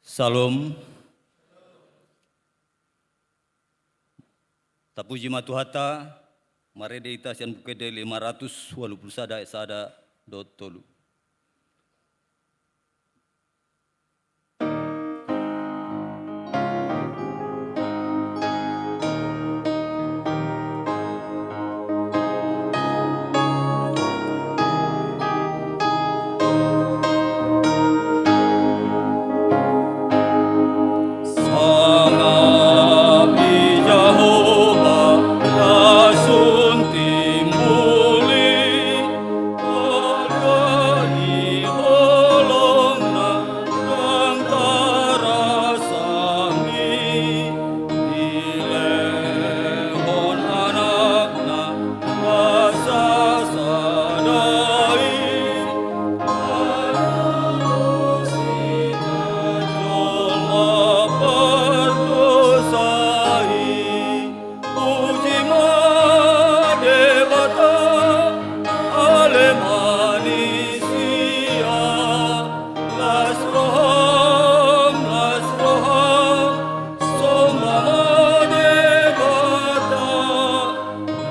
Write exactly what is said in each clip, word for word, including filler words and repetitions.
Syalom. Tapuji ma Tuhanta. Marende hita sian Buku Ende lima ratus ualu pulu sada ayat sada dohot tolu. Sangap i Jahowa, langsung timbul i, Holongna ndang tarasam i, dilehon Anakna na sasada i. Alusi na jolma pardosa i. Puji ma Debata, ale manisia, las roham, las roham, somba ma Debata.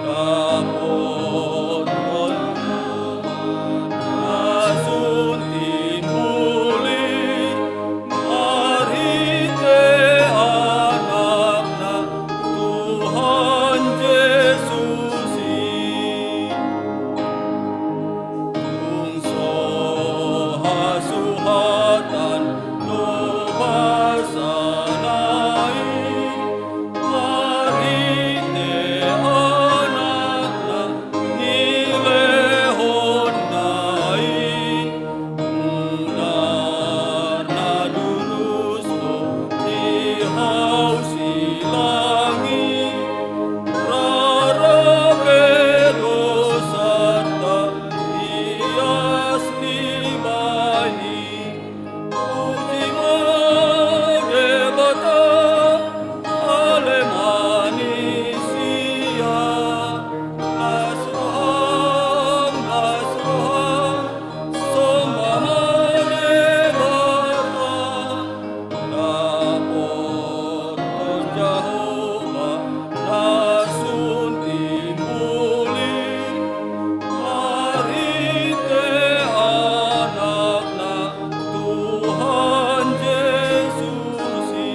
Dapothon na sun timbul i, marhite Anakna Tuhan Jesus i. Tung so hasuhatan do basana i, marhite Anakna nilehonna i. Mudar na durus do di hau silang i, rara pe dosanta ias dibaen i. Puji ma Debata, ale manisia, las roham, las roham, somba ma Debata. Dapothon Jahowa na sun timbul i, marhite Anakna Tuhan Jesus i.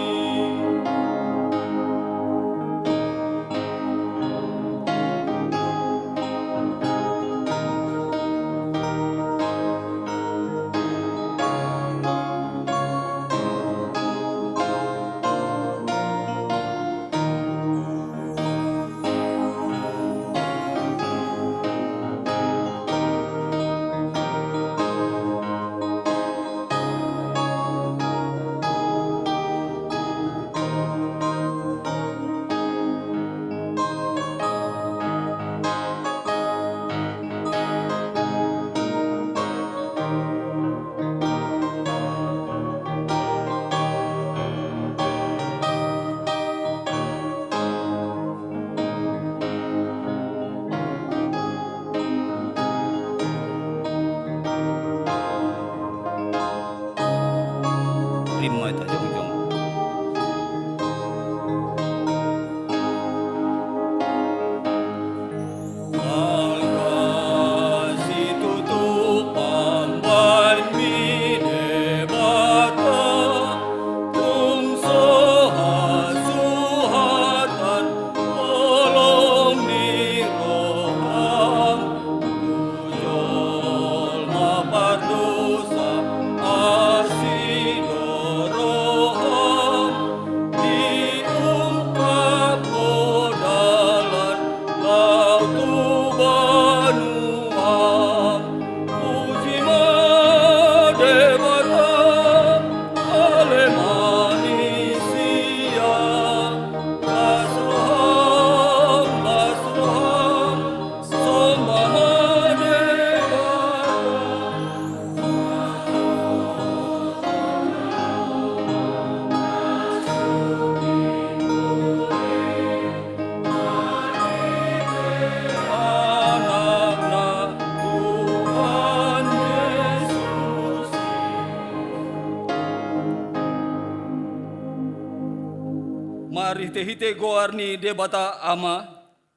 Marhite-hite goar ni Debata Ama,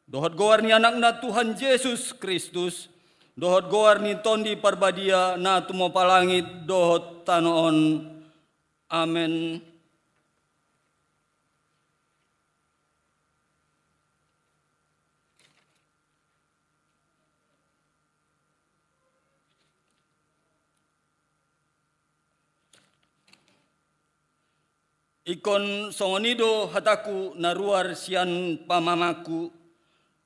dohot goar ni Anakna Tuhan Jesus Kristus, dohot goar ni Tondi Parbadia na tumompa langit dohot tano on. Amen. Ingkon songon i do hatangku na ruar sian pamamangku,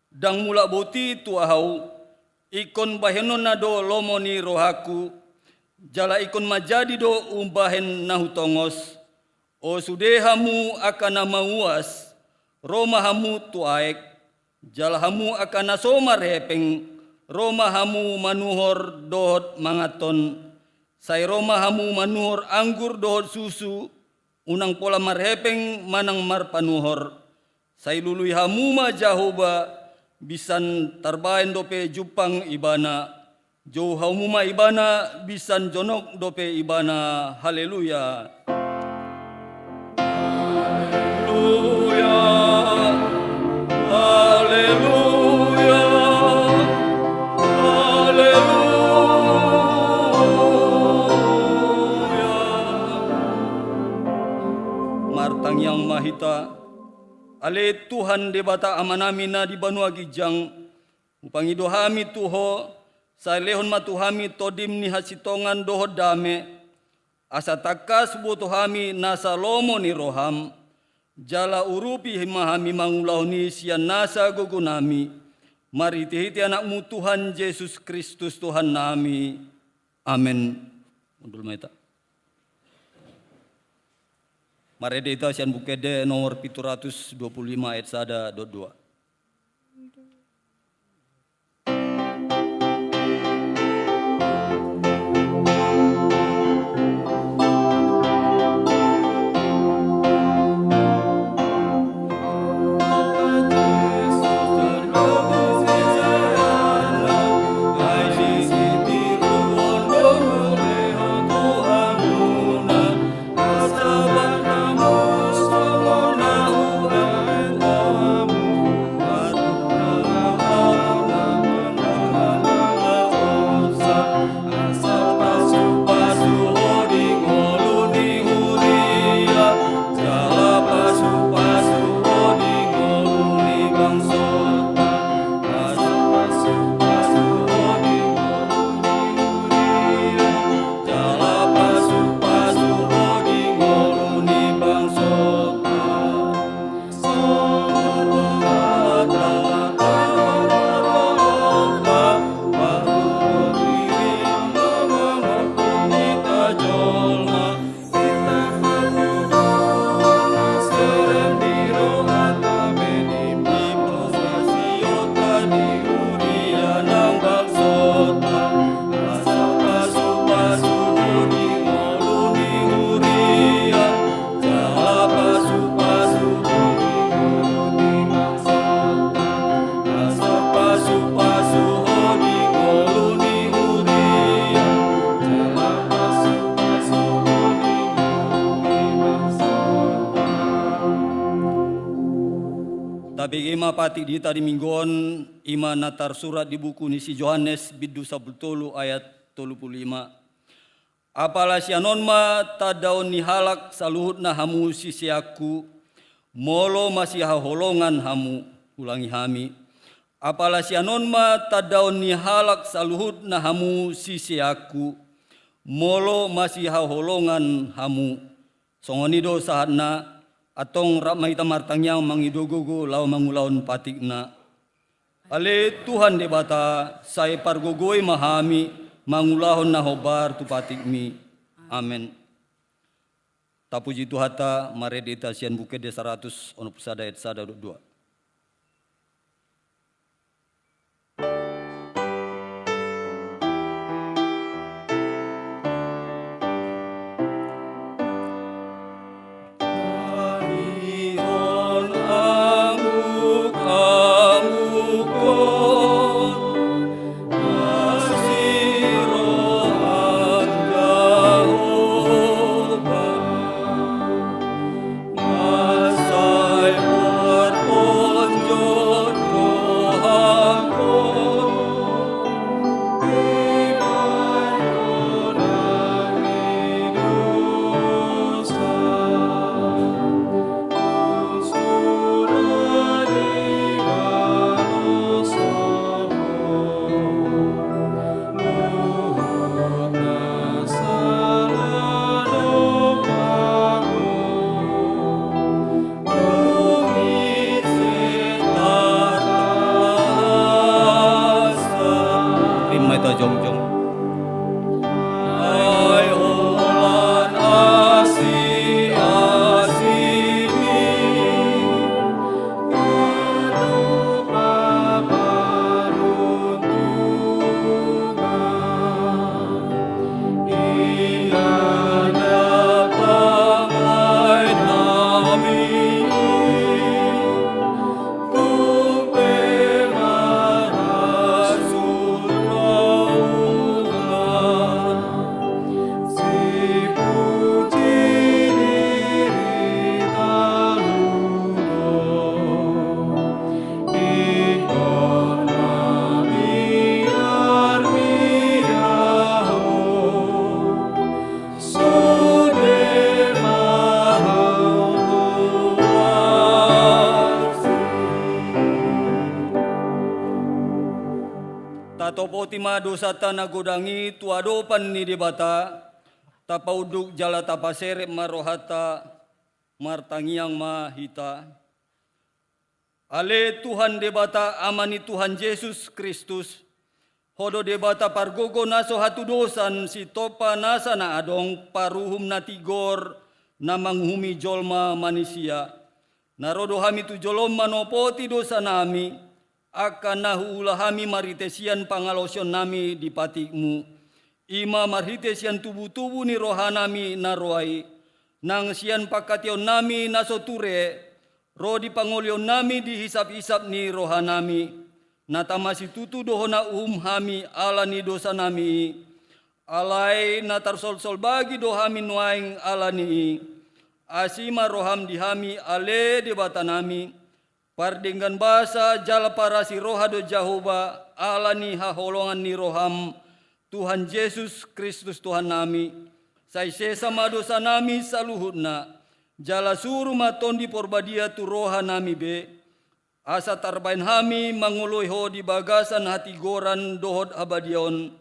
ndang mulak boti tu ahu, ingkon bahenonna do lomo ni rohangku, jala ingkon manjadi do umbahen na hutongos. O sude hamu angka na mauas, ro ma hamu tu aek, jala hamu angka na so marhepeng, ro ma hamu manuhor dohot manganhon. Sai ro ma hamu manuhor anggur dohot susu, unang pola marhepeng manang marpanuhor. Sai lului hamu ma Jahowa, binsan tarbaen dope jumpang Ibana. Jou hamu ma Ibana, binsan jonok dope Ibana. Haleluya. Haleluya. Haleluya. Haleluya. Martangiang ma hita. Ale Tuhan Debata Amanami na di banua ginjang, hupangido hami tu Ho, sai lehon ma tu hami Tondim ni hasintongan dohot dame, asa tangkas huboto hami nasa lomo ni roham, jala urupi ma hami mangulahon i sian nasa gogonami, marhite-hite Anakmu Tuhan Jesus Kristus Tuhannami. Amen. Hundul ma hita. Marende hita sian Buku Ende nomor pitu ratus dua puluh lima ayat sada dohot dua. Tabege ma patik di hita di Minggu on, i ma na tarsurat di buku ni si Johannes bindu sampulu tolu ayat tolu pulu lima. Apala sian on ma tandaon ni halak saluhutna hamu siseanku, molo masihaholongan hamu. Ulangi hami. Apala sian on ma tandaon ni halak saluhutna hamu siseanku, molo masihaholongan hamu. Songon i do sahatna, antong rap ma hita martangiang mangido gogo laho mangulahon patikna. Ale Tuhan Debata, sai pargogoi ma hami mangulahon na hombar tu patikmi. Amen. Tapuji Tuhanta, marende hita sian Buku Ende saratus onom pulu sada ayat sada dohot dua. Topoti ma dosanta na godang i tu adopan ni Debata, tapaunduk jala tapaserep ma rohanta, martangiang ma hita. Ale Tuhan Debata, Ama ni Tuhan Jesus Kristus, Ho do Debata pargogo na so hatudosan, sitompa nasa na adong, paruhum na tigor, na manguhumi jolma manisia. Na ro do hami tu jolom manopoti dosanami, angka na huula hami marhite sian pangalaosionnami di patikmu. I ma marhite sian tubutubu ni rohanami na roa i, nang sian pangkataionnami na so ture, ro di pangolionnami di hisaphisap ni rohanami, na tama situtu do hona uhum hami ala ni dosanami i. Alai na tarsolsol bagi do hami nuaeng ala ni i. Asi ma roham di hami ale Debatanami, pardenggan basa jala parasi roha do Jahowa ala ni haholongan ni roham, Tuhan Jesus Kristus Tuhannami. Sai sesa ma dosanami saluhutna, jala suru ma Tondi Porbadia tu rohanami be, asa tarbahen hami mangoloi Ho di bagasan hatigoran dohot habadiaon,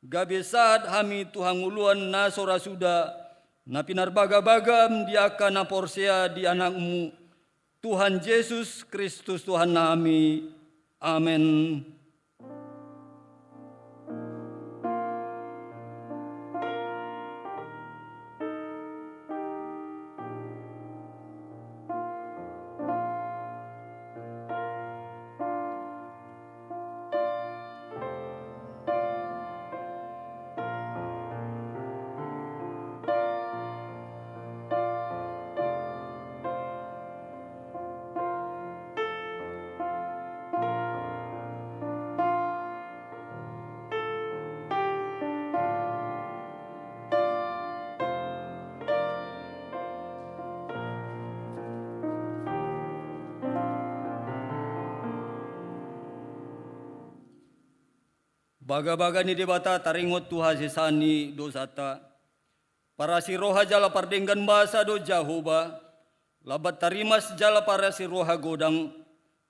gabe sahat hami tu hangoluan na so ra suda, na pinarbagabagam di angka na porsea di Anakmu, Tuhan Jesus Kristus Tuhannami. Amen. Bagabaga ni Debata taringot tu hasesaan ni dosanta. Parasi roha jala pardenggan basa do Jahowa, lambat tarimas jala parasi roha godang,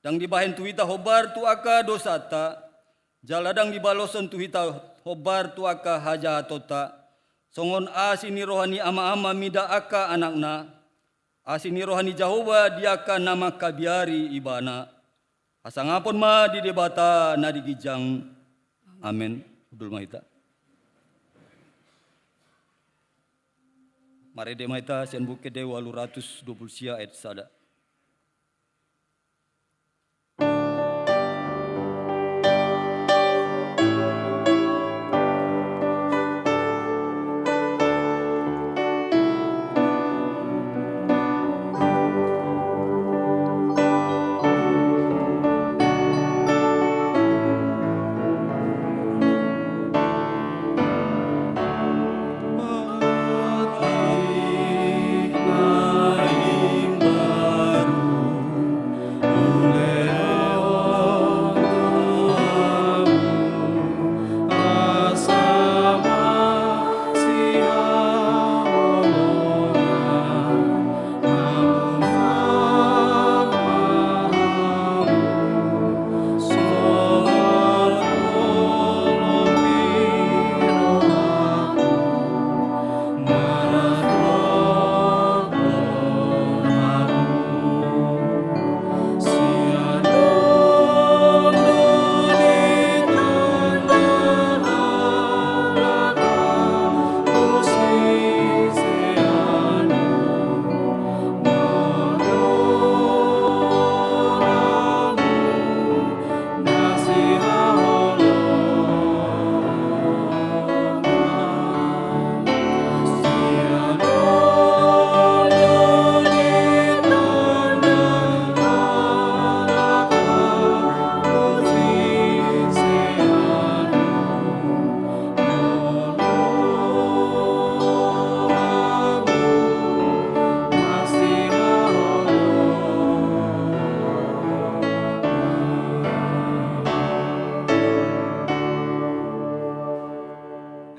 ndang dibahen tu hita hombar tu angka dosanta, jala ndang dibaloshon tu hita hombar tu angka hajahatonta. Songon asi ni roha ni ama-ama mida angka anakna, asi ni roha ni Jahowa di angka na mangkabiari Ibana. Hasangapon ma di Debata na di ginjang. Amen. Hundul ma hita. Marende ma hita sian Buku Ende ualu ratus dua pulu sia ayat sada.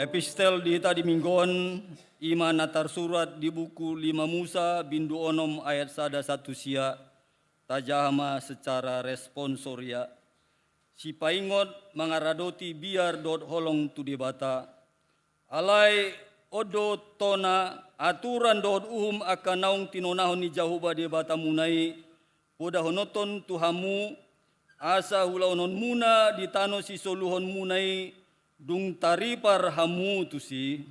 Epistel di hita di Minggu on, i ma na tarsurat di buku lima Musa, bindu onom ayat sada sahat tu sia, tajaha ma secara responsoria. sipaingot mangaradoti biar dohot holong tu Debata. Alai on do tona, aturan dohot uhum angka naung tinonahon ni Jahowa Debatamuna i, podahononhon tu hamu, asa ulaononmuna di tano sisoluhonmuna i, dung taripar hamu tusi.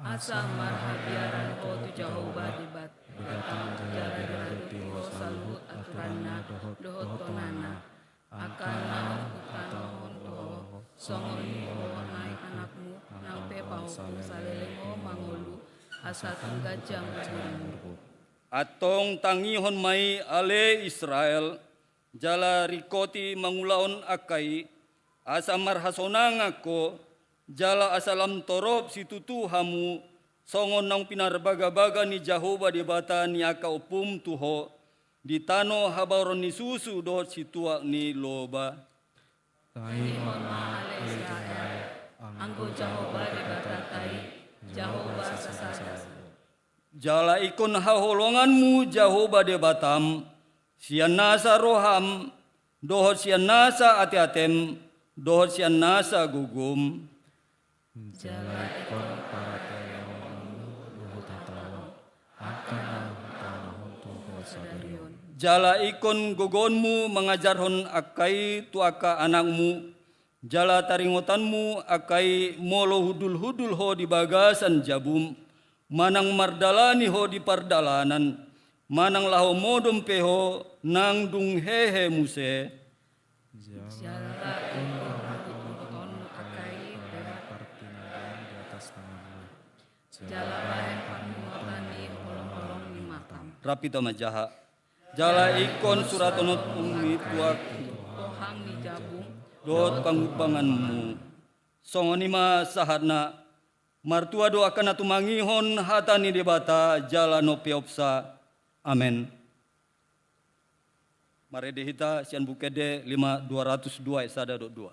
Asa marhabiaran ho tu Jahowa Debat-, Debatam, jala diradoti ho saluhut aturanna dohot tonana. Angka na hutangihon tu ho, songon i ho nang anakmu, nang pe pahompum saleleng ho mangolu, asa tangkas jam umurmu. Antong tangihon ma i ale Israel, jala ringkoti mangulahon angka i, asa marhasonangan ho, jala asa lam torop situtu hamu, songon naung pinarbagabaga ni Jahowa Debata ni angka ompum tu ho, di tano habaoron ni susu dohot situak ni loba. Tangihon ma ale Israel, anggo Jahowa Debatanta i, Jahowa sasada. Jala ingkon haholonganmu Jahowa Debatam, sian nasa roham, dohot sian nasa ateatem, dohot sian nasa gogom. Jala ingkon parateaonmu dohot hataon, angka na hutangihon tu ho sadari on. Jala ingkon gogonmu mangajarhon angka i tu angka anakmu, jala taringotanmu angka i molo hundulhundul ho di bagasan jabum, manang mardalani ho di pardalanan, manang laho modom pe ho nang dung hehe muse. Jala ingkon partinandaon di atas tanganmu. Jala bahen pangingotan di holongholong ni matam. Rap hita manjaha. Jala ingkon surathononmu i tu bohang ni jabum dohot pangumbanganmu. Songon i ma sahatna. Martua do angka na tumangihon hata ni Debata jala na umpeopsa. Amen. Marende hita sian Buku Ende lima dua ratus dua ayat sada dohot dua.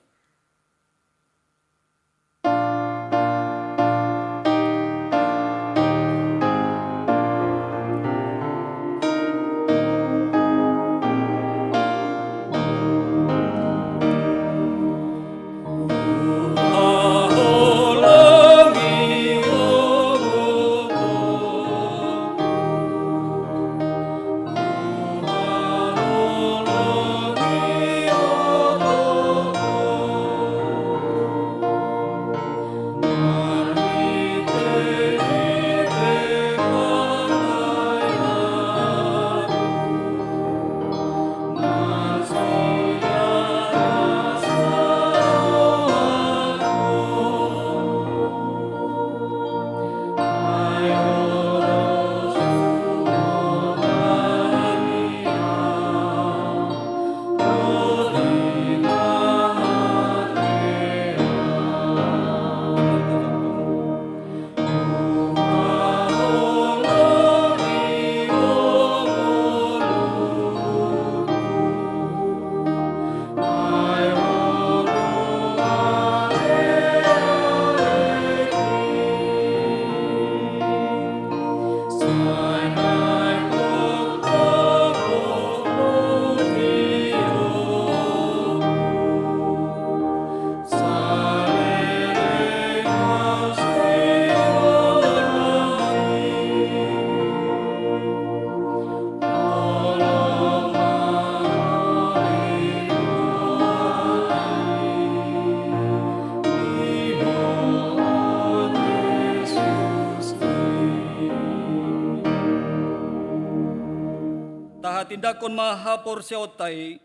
Tahatindangkon ma haporseaonta i,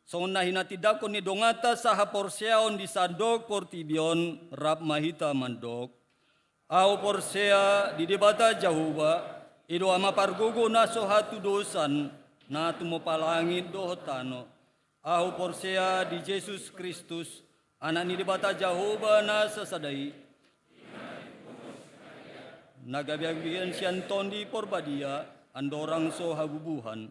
songon na hinatindangkon ni donganta sahaporseaon di sandok portibi on, rap ma hita mandok. Ahu porsea di Debata Jahowa, i do Ama pargogo na so hatudosan, na tumopa langit dohot tano. Ahu porsea di Jesus Kristus, Anak ni Debata Jahowa na sasada i, na gabe bagian sian Tondi Porbadia, andorang so habubuhan.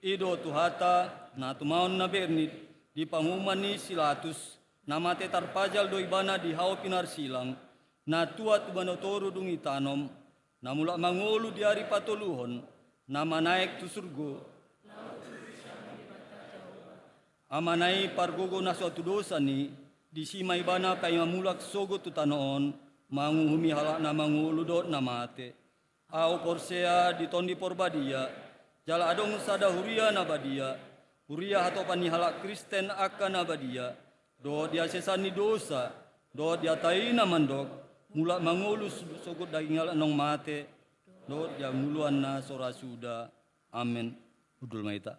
I do Tuhanta, na tumaon na bernit, di panguhuman ni si Latus, na mate tarpajal do ibana di hau pinarsilang, na tuat tu banua toru dung itanom, na mulak mangolu di ari patoluhon, na manaek tu surgo. Amana i pargogo na so tudosan i, disi ma ibana paima mulak sogot tu tano on, manguhumi halak na mangolu dohot na mate. Ahu porsea di Tondi Porbadia, jala adong sada huria na badia, huria hatopan ni halak Kristen angka na badia, dohot di hasesan ni dosa, dohot di hata i na mandok, mulak mangolu sogot daging halak naung mate, dohot di hangoluan na so ra suda. Amen. Hundul ma hita.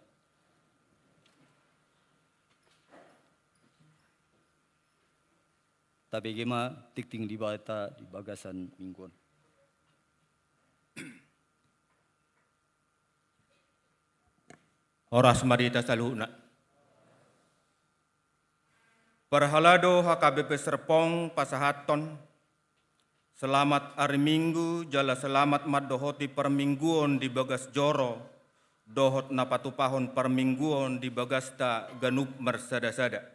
Tabege ma tingting ni Debata di bagasan minggu on. Horas ma di hita saluhutna. Parhalado H K B P Serpong pasahathon selamat ari Minggu jala selamat mandohoti parmingguon di bagas joro dohot na patupahon parmingguon di bagasta ganup marsadasada.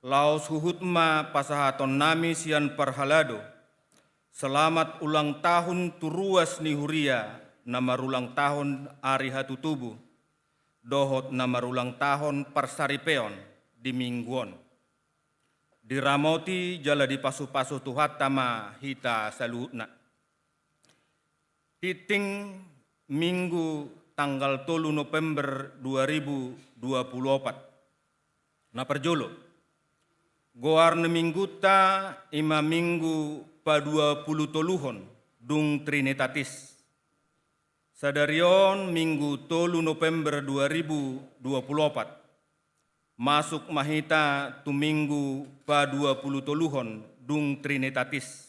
Laos huhut ma pasahatonnami sian parhalado selamat ulang tahun tu ruas ni huria na marulang tahun ari hatutubu dohot na marulang tahun parsaripeon di minggu on. Diramoti jala dipasupasu Tuhanta ma hita saluhutna. Tingting Minggu tanggal tolu November dua ribu dua puluh opat. Na parjolo, goar ni minggunta i ma Minggu paduapulutoluhon dung Trinitatis. Sadari on Minggu tolu November dua ribu dua puluh opat, masuk ma hita tu Minggu paduapulutoluhon dung Trinitatis.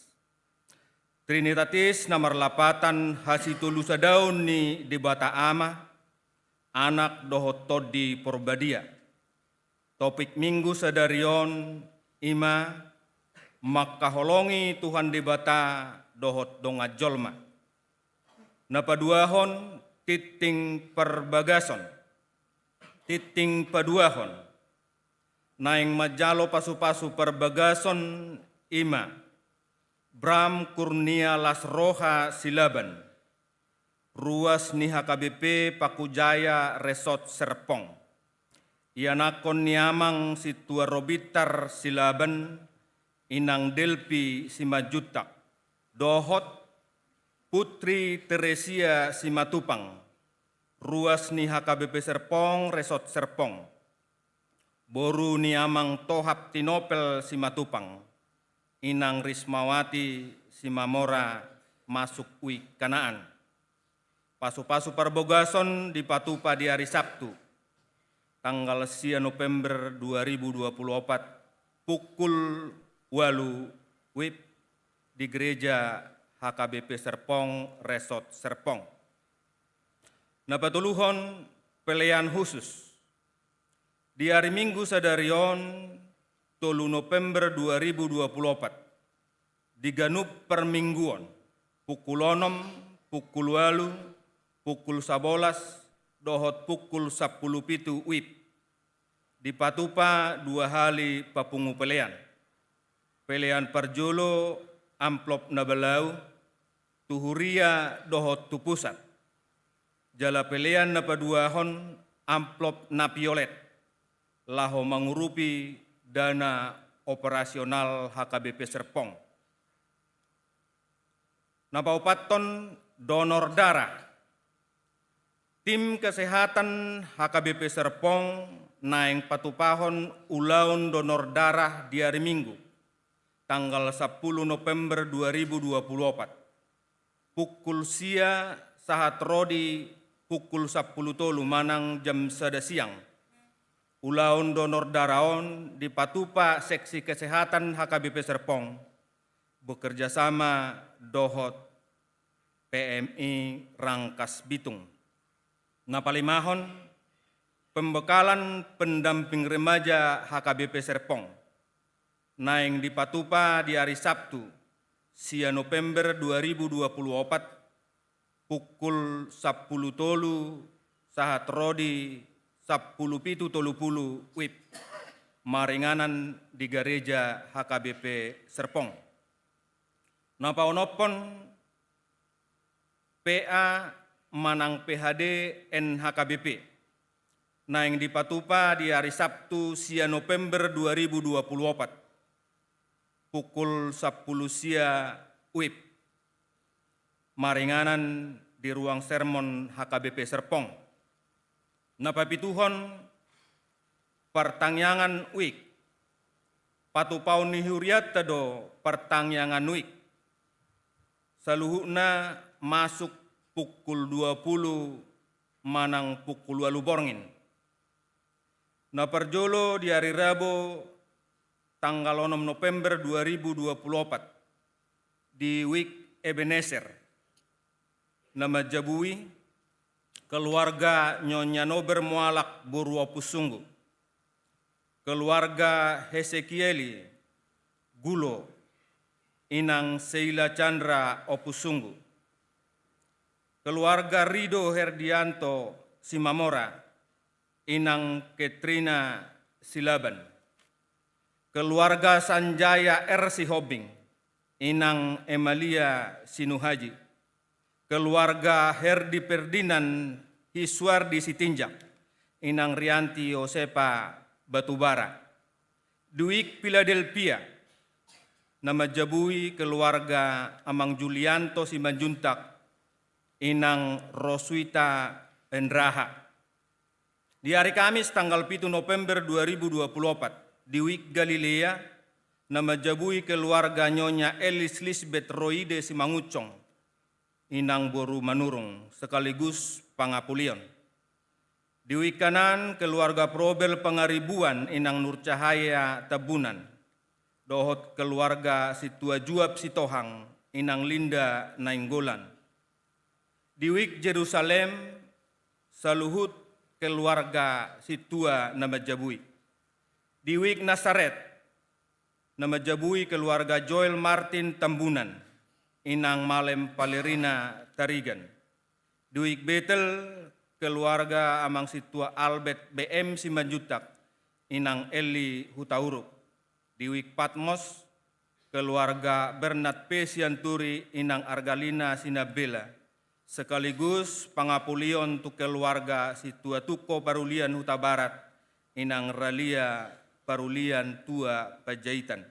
Trinitatis na marlapatan hasitolusadaon ni Debata Ama, Anak dohot Tondi Porbadia. Topik Minggu sadari on i ma mangkaholongi Tuhan Debata dohot dongan jolma. Na paduahon, tingting parbagason. Tingting paduahon, naeng manjalo pasupasu parbagason i ma Bram Kurnia Lasroha Silaban, ruas ni H K B P Paku Jaya Resort Serpong. Ianakhon ni amang Sintua Robintar Silaban, inang Delpi Simanjuntak, dohot Putri Teresia Simatupang, ruas ni H K B P Serpong Resort Serpong. Boru ni amang Tohap Tinopel Simatupang, inang Rismawati Simamora, masuk U I Kanaan. Pasupasu parbagason dipatupa di ari Sabtu, tanggal sia November dua ribu dua puluh opat, pukul ualu W I B di gereja H K B P Serpong Resort Serpong. Na patoluhon, pelean khusus. Di ari Minggu sadari on, tolu November dua ribu dua puluh opat, di ganup parmingguon, pukul onom, pukul ualu, pukul sabolas, dohot pukul sampulu pitu W I B, dipatupa dua hali papungu pelean. Pelean parjolo amplop na balau, tu huria dohot tu pusat. Jala pelean na paduahon amplop na piolet, laho mangurupi dana operasional H K B P Serpong. Na paopathon, donor darah. Tim kesehatan H K B P Serpong naeng patupahon ulaon donor darah di ari Minggu, tanggal sampulu November dua ribu dua puluh opat, pukul sia sahat ro di pukul sampulu tolu manang jam sada siang. Ulaon donor darah on dipatupa seksi kesehatan H K B P Serpong, bekerja sama dohot P M I Rangkas Bitung. Na palimahon, pembekalan pendamping remaja H K B P Serpong, naeng dipatupa di ari Sabtu, sia November dua ribu dua puluh opat, pukul sampulu tolu sahat ro di sampulu pitu tolu pulu W I B, maringanan di gareja H K B P Serpong. Na paonomhon, P A manang P H D N H K B P, naeng dipatupa di ari Sabtu sia November dua ribu dua puluh opat, pukul sampulu sia WIB, maringanan di ruang sermon H K B P Serpong. Na papituhon, partangiangan WIB. Patupaon ni hurianta do partangiangan WIB. Saluhutna masuk pukul dua puluh manang pukul ualu borngin. Na parjolo di ari Rabu tanggal onom November dua ribu dua puluh opat, di WIB Ebenezer, na manjabui keluarga Nyonya Nober Mualak boru Ompusunggu, keluarga Hesekieli Gulo, inang Seila Chandra Ompusunggu, keluarga Rido Herdianto Simamora, inang Katrina Silaban, keluarga Sanjaya R Sihombing, inang Emalia Sinuhaji, keluarga Herdi Ferdinand Hisuardi Sitinjak, inang Rianti Yosepa Batubara. Di WIB Philadelphia, na manjabui keluarga amang Julianto Simanjuntak, inang Roswita Endraha. Di ari Kamis tanggal pitu November dua ribu dua puluh opat, di WIB Galilea, na manjabui keluarga Nyonya Elis Lisbeth Roide Simangunsong, inang boru Manurung, sekaligus pangapulion. Di WIB Kanaan, keluarga Probel Pangaribuan, inang Nurcahaya Tambunan, dohot keluarga Sintua Juab Sitohang, inang Linda Nainggolan. Di WIB Jerusalem, saluhut keluarga sintua na manjabui. Di WIB Nasaret, na manjabui keluarga Joel Martin Tambunan, inang Malem Valerina Tarigan. Di WIB Betel, keluarga amang sintua Albert B M Simanjuntak, inang Eli Hutauruk. Di WIB Patmos, keluarga Bernat P Sianturi, inang Argalina Sinabela, sekaligus pangapulion tu keluarga sintua Tungko Parulian Hutabarat, inang Ralia Parulian Tua Panjaitan.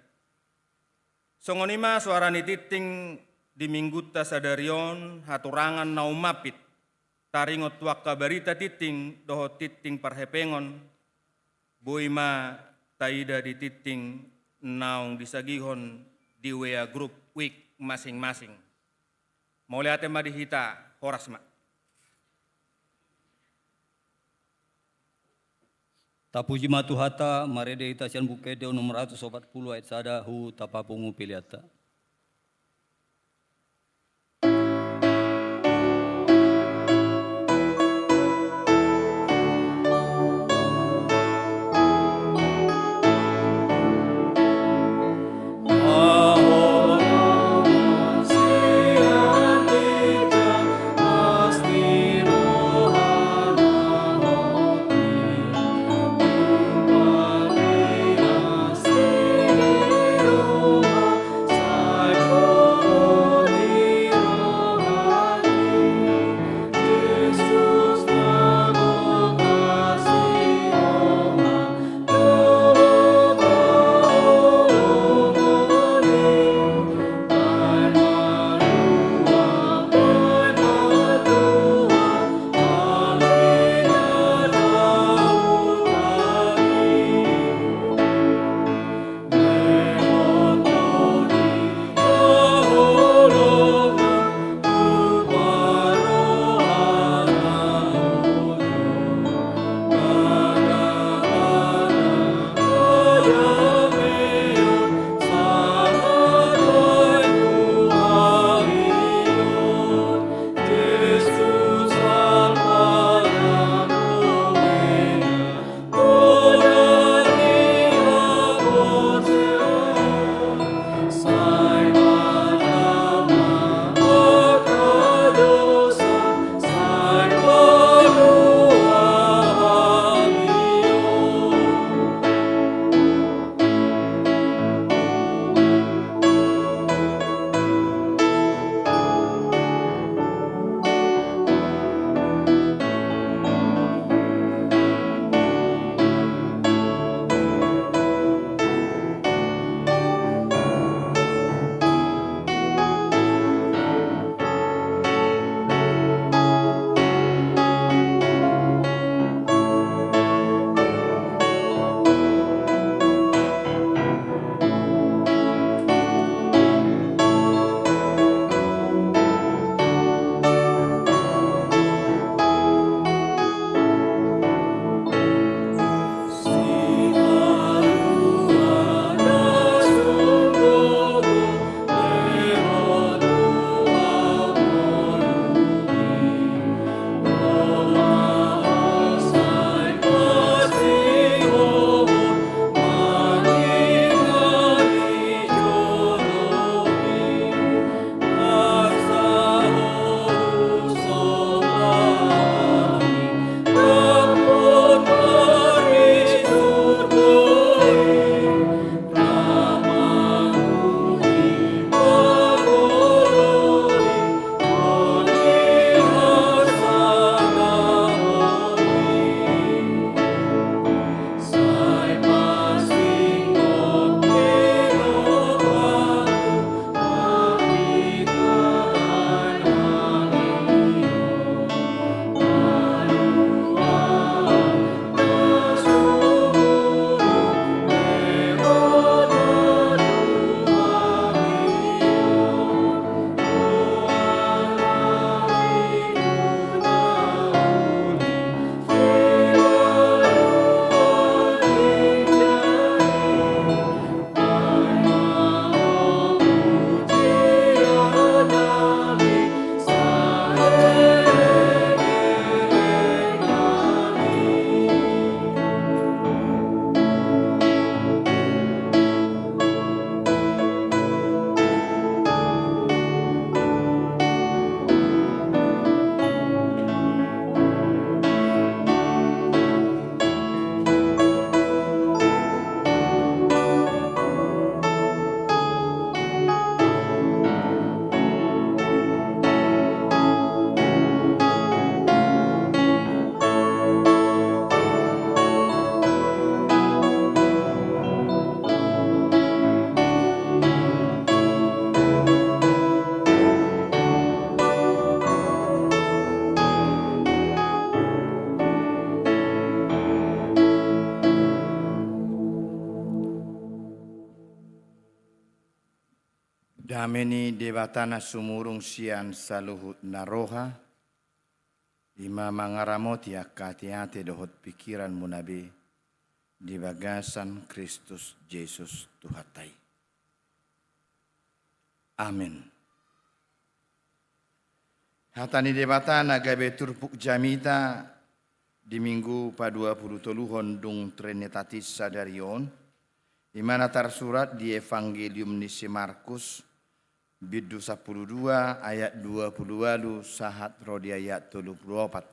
Songon i ma soara ni tingting di minggunta sadari on, haturangan na umampit taringot tu angka barita tingting dohot tingting parhepengon, boi ma taida di tingting naung disagihon di W A grup WIB masing-masing. Mauliate ma di hita, horas ma. Tapuji ma Tuhanta, marende hita sian Buku Ende onom ratus opat pulu ayat sada, huta papungu peleanta. Dame ni Debata na sumurung sian saluhut na roha, i ma mangaramoti angka ateate dohot pingkiranmuna be di bagasan Kristus Jesus Tuhanta i. Amen. Hata ni Debata na gabe turpuk jamita di Minggu paduapulutoluhon dung Trinitatis sadari on, i ma na tarsurat di Evangelium ni si Markus, bindu sampulu dua, ayat dua pulu ualu sahat ro di ayat tolu pulu opat.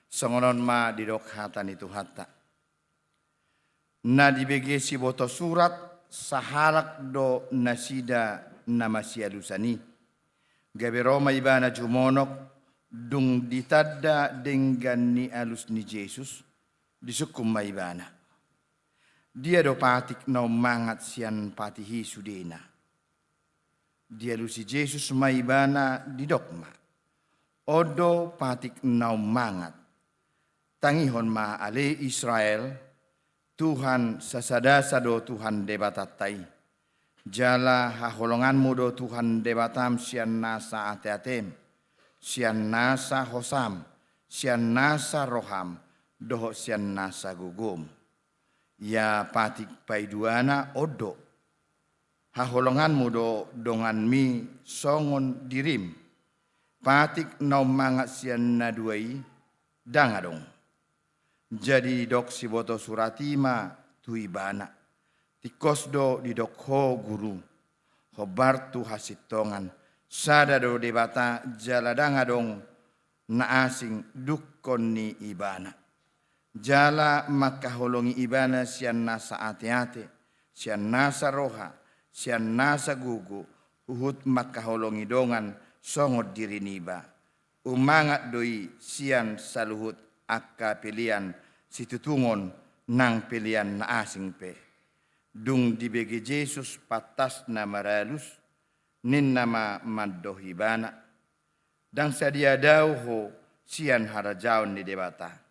Songon on ma didok hata ni Tuhanta. Na dibege siboto surat, sahalak do nasida na masialusan i. Gabe ro ma ibana jumonok, dung ditanda denggan ni alus ni Jesus, disungkun ma ibana: Dia do patik na ummangat sian patih i sudena? Dialusi Jesus ma ibana, didok ma: On do patik na ummangat. Tangihon ma ale Israel, Tuhan sasadasa do Tuhan Debatanta i. Jala haholonganmu do Tuhan Debatam sian nasa ateatem, sian nasa hosam, sian nasa roham, dohot sian nasa gogom. Ia patik paiduana on do: Haholonganmu do donganmi songon dirim. Patik na ummangat sian na dua i ndang adong. Jadi didok siboto surat i ma tu ibana: Tingkos do didok ho Guru, hombar tu hasintongan, sada do Debata jala ndang adong na asing dungkon ni ibana. Jala mangkaholongi ibana sian nasa ateate, sian nasa roha, sian nasa gogo, huhut mangkaholongi dongan songon diri niba. Ummangat do i sian saluhut angka pelean situtungon nang pelean na asing pe. Dung dibege Jesus pantasna maralus, ninna ma mandok ibana: Ndang sadia dao ho sian harajaon ni Debata.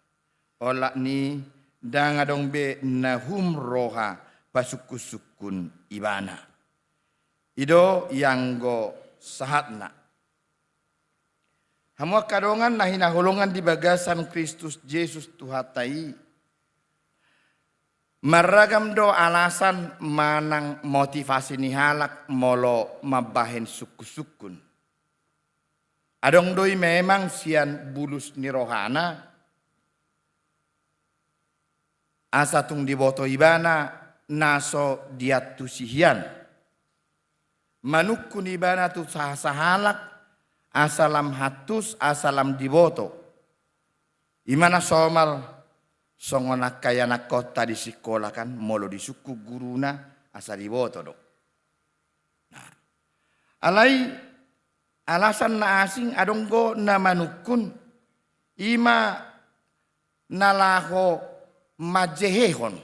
Olat ni i ndang adong be na hum roha pasungkunsungkun ibana. I do ianggo sahatna. Hamu angka dongan na hinaholongan di bagasan Kristus Jesus Tuhanta i, marragam do alasan manang motivasi ni halak molo mambahen sungkunsungkun. Adong do i memang sian bulus ni rohana, asa tung diboto ibana na so diantusi hian. Manungkun ibana tu sasahalak, asa lam hantus, asa lam diboto. I ma na somal songon angka ianakhonta di sikola kan, molo disungkun guruna asa diboto do. Nah, alai alasan na asing adong do na manungkun, i ma na laho manjehehon,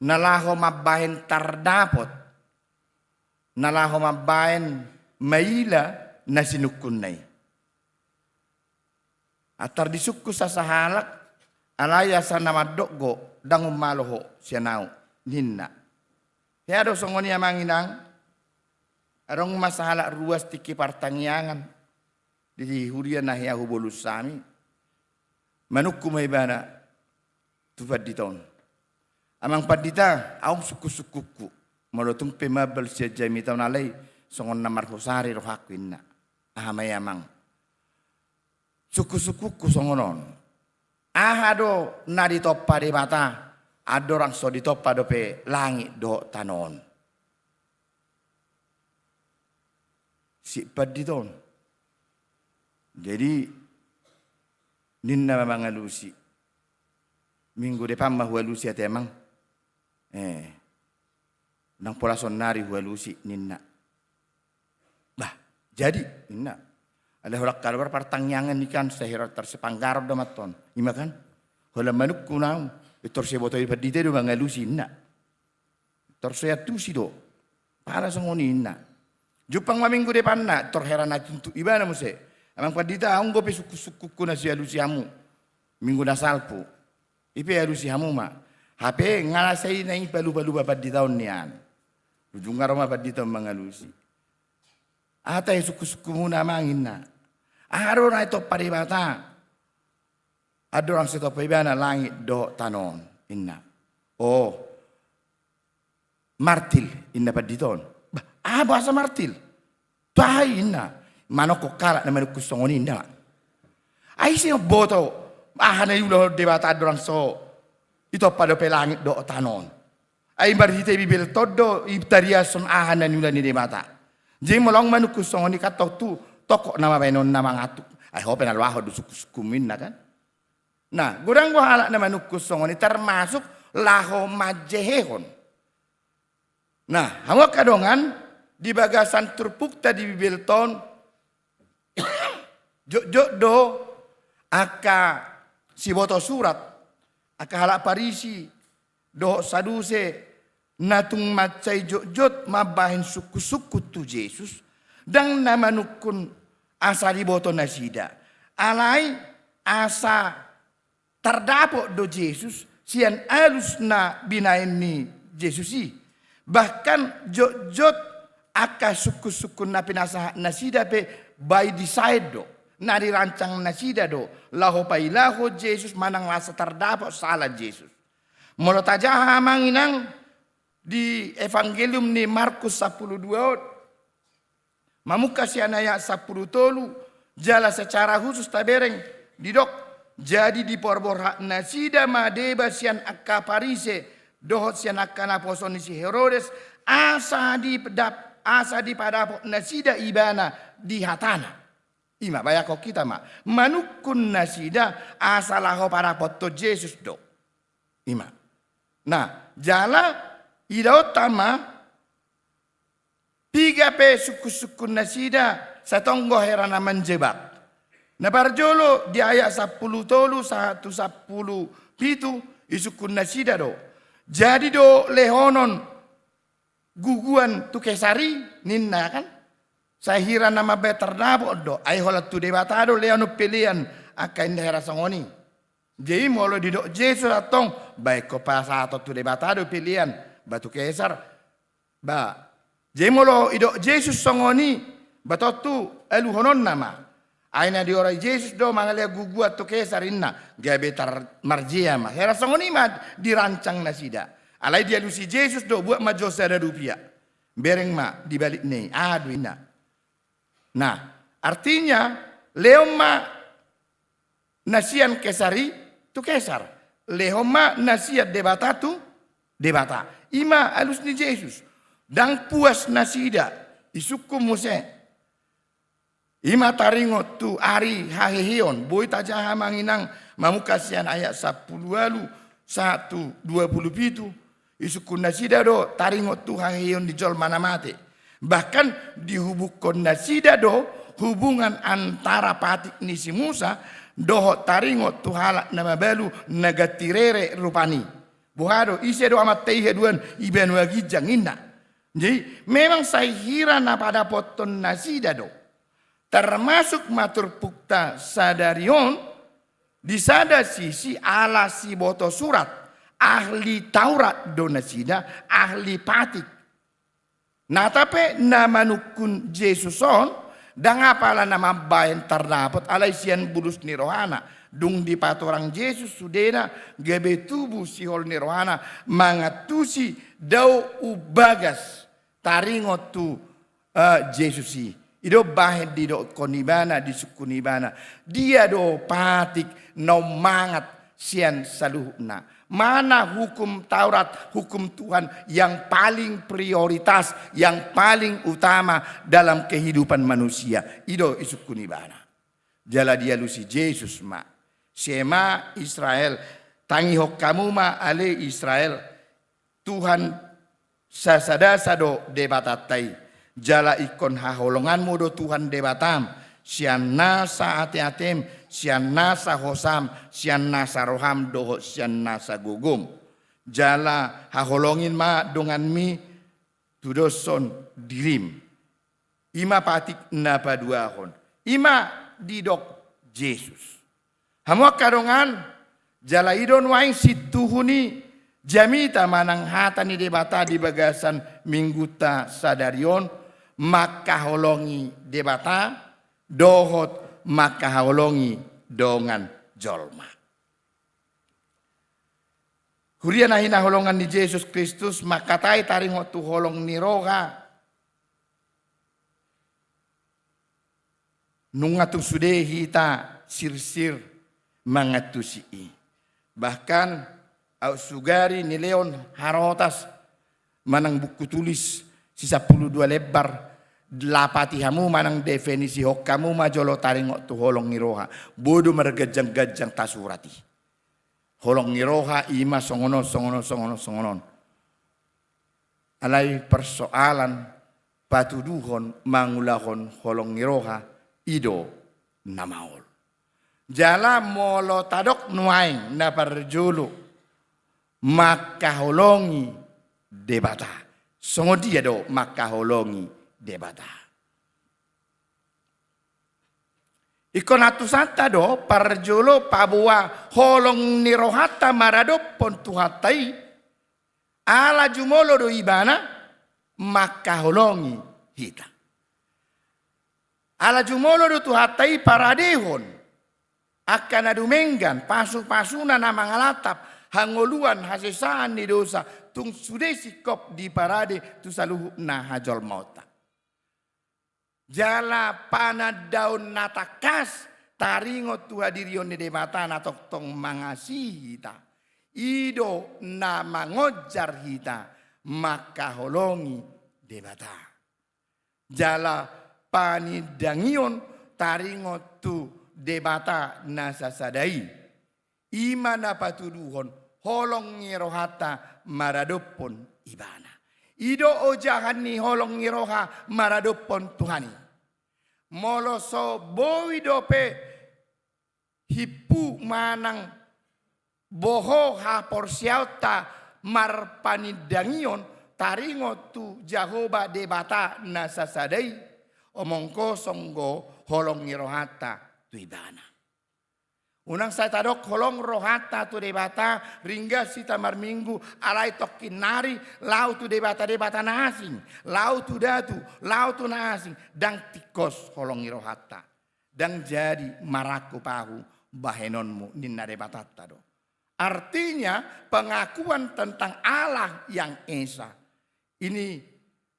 na laho mambahen tardapot, na laho mambahen maila na sinungkunna i. Antar disungkun sasahalak, alai asa na mandok do, ndang umalo ho sian ahu, ninna. Hea do songon i amang inang, adong ma sahalak ruas tingki partangiangan di huria na hea hubolus hami. Manungkun ma ibana tu pandita on: Amang pandita, ahu sungkunsungkunhu. Molo tung pe mambal sian jamita on alai songon na marhusari rohangku, inna. Aha ma i amang? Sungkunsungkunhu songon on: Aha do na ditompa Debata, andorang so ditompa dope langit dohot tano on? Si pandita on. Jadi ninna ma mangalusi: Minggu depan ma hualusi ate amang. Eh, ndang pola saonnari hualusi, ninna. Bah, jadi, ninna. Alai holan kaluar partangiangan i kan, sai hira tar sipanggaron do mantong. I ma kan? Holan manungkun ahu, tor sai diboto ni pandita i do mangalusi, ninna. Tor so diantusi do. Pala songon i, ninna. Jumpang ma minggu depanna, tor hera na tuntut ibana muse. Amang pandita, ahu anggo pe sungkunsungkunhu na so dialusi hamu minggu na salpu. I pe alusi hamu ma. Hape nga na sai na i palupalupa pandita on nian. Ujungna ro ma pandita on mangalusi. Aha tahe sungkunsungkunmuna amang, inna. Aha do na ditompa Debata andorang so ditompa ibana langit dohot tano on, inna. O, martil, inna pandita on. Bah, aha bahasa martil? Tu aha i, inna. Manongkon halak na manungkun songon i, inna. Ai ise mamboto aha na niula Debata andorang so ditompa dope langit dohot tano on? Ai marhite Bibelta on do i tariashon aha na niula ni Debata. Jadi molo adong manungkun songon i kan tontu tongkok nama baenonna mangantuk. Ai ho pe na loas ho do sungkunsungkunmu, inna kan. Nah, godang do halak na manungkun songon i, termasuk laho manjehehon. Nah, hamu angka dongan, di bagasan turpukta di Bibelta on, jotjot do angka siboto surat, angka halak Parisi dohot Saduse, na tung mansai jotjot mambahen sungkunsungkun tu Jesus, ndang na manungkun asa diboto nasida. Alai asa tardapot do Jesus sian alus na binahen ni Jesus i. Bahkan jotjot angka sungkunsungkun na pinasahat nasida pe by design do, na dirancang nasida do, laho pailahon Jesus manang asa tardapot sala Jesus. Molo tajaha amang inang di Evangelium ni Markus sampulu dua on, mamungka sian ayat sampulu tolu, jala secara khusus tabereng didok, jadi diporborhat nasida ma deba sian angka Parise dohot sian angka naposo ni si Herodes, asa didap-, asa dipadapot nasida ibana di hatana. Ima, bayangkon hita ma, manungkun nasida asa laho padapothon Jesus do. Ima. Nah, jala idaonta ma, piga pe sungkunsungkun nasida, sai tonggo hera na manjebak. Na parjolo di ayat sampulu tolu sahat tu sampulu pitu, isungkun nasida do. Jadi do lehonon guguan tu Kesar i, ninna kan? Sai hira na mambahen tardapot do, ai holan tu Debata do lehonon pelean angka inda hera songon i. Jadi molo didok Jesus antong, bahen ho pasahaton tu Debata do pelean, ba tu Kesar. Ba, jadi molo idok Jesus songon i, ba tontu aluhononna ma. Ai na diorai Jesus do mangalehon guguan tu Kesar inna, gabe tar-, marjea ma. Hera songon i ma dirancang nasida. Alai dialusi Jesus do, buat ma jo sada rupia. Bereng ma di balikna i, aha do inna. Nah, artinya, lehon ma na sian Kesar i tu Kesar. Lehon ma na sian Debata tu Debata. Ima alus ni Jesus. Ndang puas nasida, isungkun muse. Ima taringot tu ari haheheon, boi tajaha amang inang mamungka sian ayat sampulu ualu sahat tu dua pulu pitu. Isungkun nasida do taringot tu haheheon ni jolma na mate. Bahkan dihubungkon nasida do hubungan antara patik ni si Musa dohot taringot tu halak na mabalu na ganti rere rupani. Boha do, ise do amanta i haduan i banua ginjang inna. Jadi memang sai hira na padapothon nasida do. Termasuk ma turpukta sadari on, di sada sisi ala siboto surat, ahli Taurat do nasida, ahli patik. Nata pe na manungkun Jesus on, ndang apala na mambahen tardapot alai sian bulus ni rohana, dung dipatorang Jesus sudena gabe tubu sihol ni rohana, mangantusi dao umbagas taringot tu, eh, Jesus i. I do bahen didokkon ibana, disungkun ibana. Dia do patik na ummangat sian saluhutna. Mana hukum Taurat, hukum Tuhan yang paling prioritas, yang paling utama dalam kehidupan manusia. I do isungkun ibana. Jala dialusi Jesus ma. Shema Israel, tangihon hamu ma ale Israel, Tuhan sasada sa do Debatanta i. Jala ingkon haholonganmu do Tuhan Debatam, sian nasa ateatem, sian nasa hosam, sian nasa roham dohot sian nasa gogom. Jala haholongi ma donganmi tudoshon dirim. Ima patik na paduahon. Ima didok Jesus. Hamu angka dongan, jala i do nuaeng situhu ni jamita manang hata ni Debata di bagasan minggunta sadari on, mangkaholongi Debata dohot mangkaholongi dongan jolma. Huria na hinaholongan ni Jesus Kristus, mangkatai taringot tu holong ni roha, nunga tung sude hita sirsir mangantusi i. Bahkan aut sugari nilehon harotas manang buku tulis si sampulu dua lembar, lapati hamu manang definisihon hamu ma jolo taringot tu holong ni roha. Boi do marganjang-ganjang tasurat i. Holong ni roha i ma songon on, songon on, songon on, songon on. Alai persoalan patuduhon mangulahon holong ni roha, i do na maol. Jala molo tadok nuaeng na parjolo, mangkaholongi Debata. Songon dia do mangkaholongi Debata? Ingkon antusanta do parjolo paboa holong ni rohanta maradophon Tuhanta i, ala jumolo do Ibana mangkaholongi hita. Ala jumolo do Tuhanta i paradehon angka na dumenggan, pasu-pasuna na mangalantap hangoluan, hasesaan ni dosa, tung sude singkop diparade tu saluhutna hajolmaonta. Jala panandaon na tangkas taringot tu hadirion ni Debata na tongtong mangasihi hita, i do na mangonjar hita mangkaholongi Debata. Jala panindangion taringot tu Debata na sasada i, i ma na patuduhon holong ni rohanta maradophon Ibana. I do ojahan ni holong ni roha maradophon Tuhan i. Molo so boi dope himpu manang boho haporseaonta marpanindangion taringot tu Jahowa Debata na sasada i, omong kosong do holong ni rohanta tu Ibana. Unang sai tadok holong rohanta tu Debata ringgas hita marminggu, alai tongkin nari laho tu debata-debata na asing, laho tu datu, laho tu na asing, ndang tingkos holong ni rohanta. Ndang jadi marangkup ahu bahenonmu, ninna Debatanta do. Artinya, pengakuan tentang Allah yang Esa ini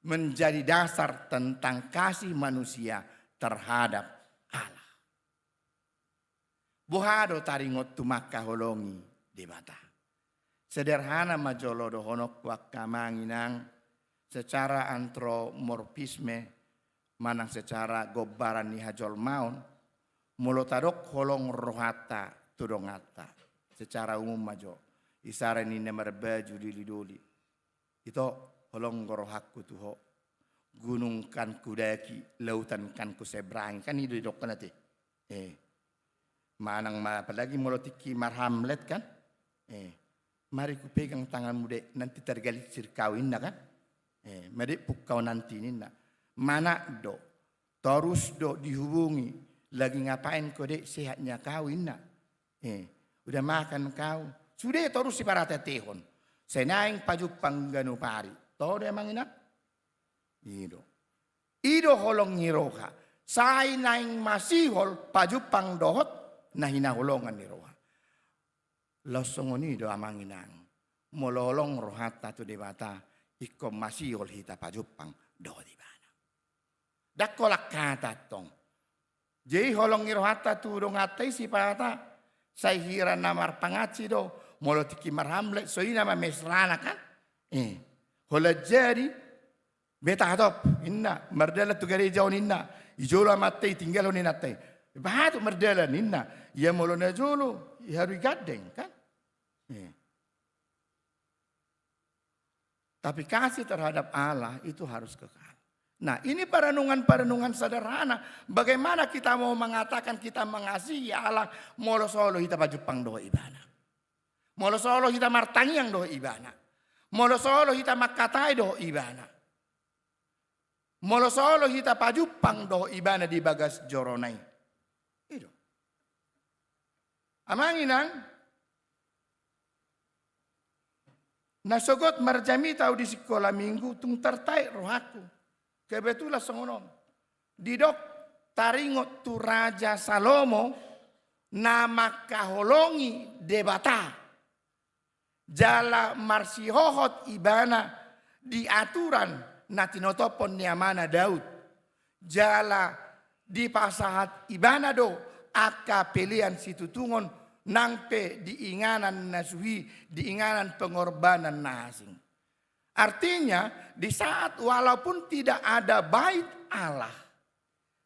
menjadi dasar tentang kasih manusia terhadap Allah. Boha do taringot tu mangkaholongi Debata? Sederhana ma jolo dohononku, angka amang inang, secara antropomorfisme manang secara gombaran ni hajolmaon, molo tadok holong rohanta tu donganta, secara umum ma jo, isara ni na marbaju doli-doli. Ito, holong do rohangku tu ho. Gunung kan kudaki, lautan kan kuseberangi. Kan i do didokkon ate. Eh. Manang ma, apalagi molo tingki marhamlet kan. Eh. Mari kupegang tanganmu dek, nanti tergelincir kau, inna kan. Eh, madekbung kau nanti, ninna. Mana do. Torus do dihubungi, lagi ngapain kau dek, sehatnya kau, inna. Eh, udah makan kau? Sude torus siparateatehon. Sai naeng pajumpang ganup ari. Toho do amang inang? I do. I do holong ni roha. Sai naeng masihol pajumpang dohot na hinaholongan ni roha. Laos songon i do amang inang. Molo holong rohanta tu Debata, ingkon masihol hita pajumpang dohot Ibana. Ndang holan hata tong. Jadi holong ni rohanta tu donganta i sipata, sai hira na marpangansi do, molo tingki marhamlet, songon i nama mesrana kan? Eh, holan jadi, beta hatop, inna, mardalan tu gareja on, inna, i jolo amanta i, tinggalhon inanta i. Bahat mardalan, inna, ia molo na jolo, i haru i gandeng kan? Eh. Tapi kasih terhadap Allah itu harus kekal. Nah, ini perenungan-perenungan sederhana. Bagaimana kita mau mengatakan kita mengasihi Allah, molo so olo hita pajumpang dohot Ibana? Molo so olo hita martangiang dohot Ibana? Molo so olo hita mangkatai dohot Ibana? Molo so olo hita pajumpang dohot Ibana di bagas jorona i? I do. Amang inang, na sogot marjamita ahu di sikola minggu, tung tartarik rohangku. Kebetulan songon on. Didok taringot tu Raja Salomo na mangkaholongi Debata. Jala marsihohot ibana di aturan na tinotophon ni amana Daud. Jala dipasahat ibana do angka pelean situtungon nang pe di inganan na suhi, di inganan pengorbanan na asing. Artinya, di saat walaupun tidak ada bait Allah,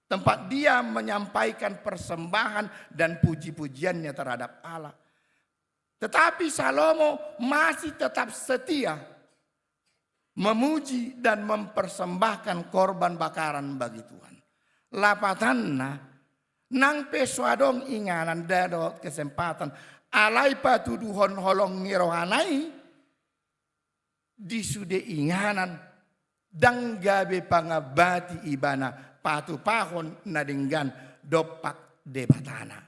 tempat dia menyampaikan persembahan dan puji-pujiannya terhadap Allah, tetapi Salomo masih tetap setia memuji dan mempersembahkan korban bakaran bagi Tuhan. Lapatanna, nang pe so adong inganan, ndada dohot kesempatan, alai patuduhon holong ni rohana i, di sude inganan, ndang gabe pangambati ibana patupahon na denggan dompak Debatana.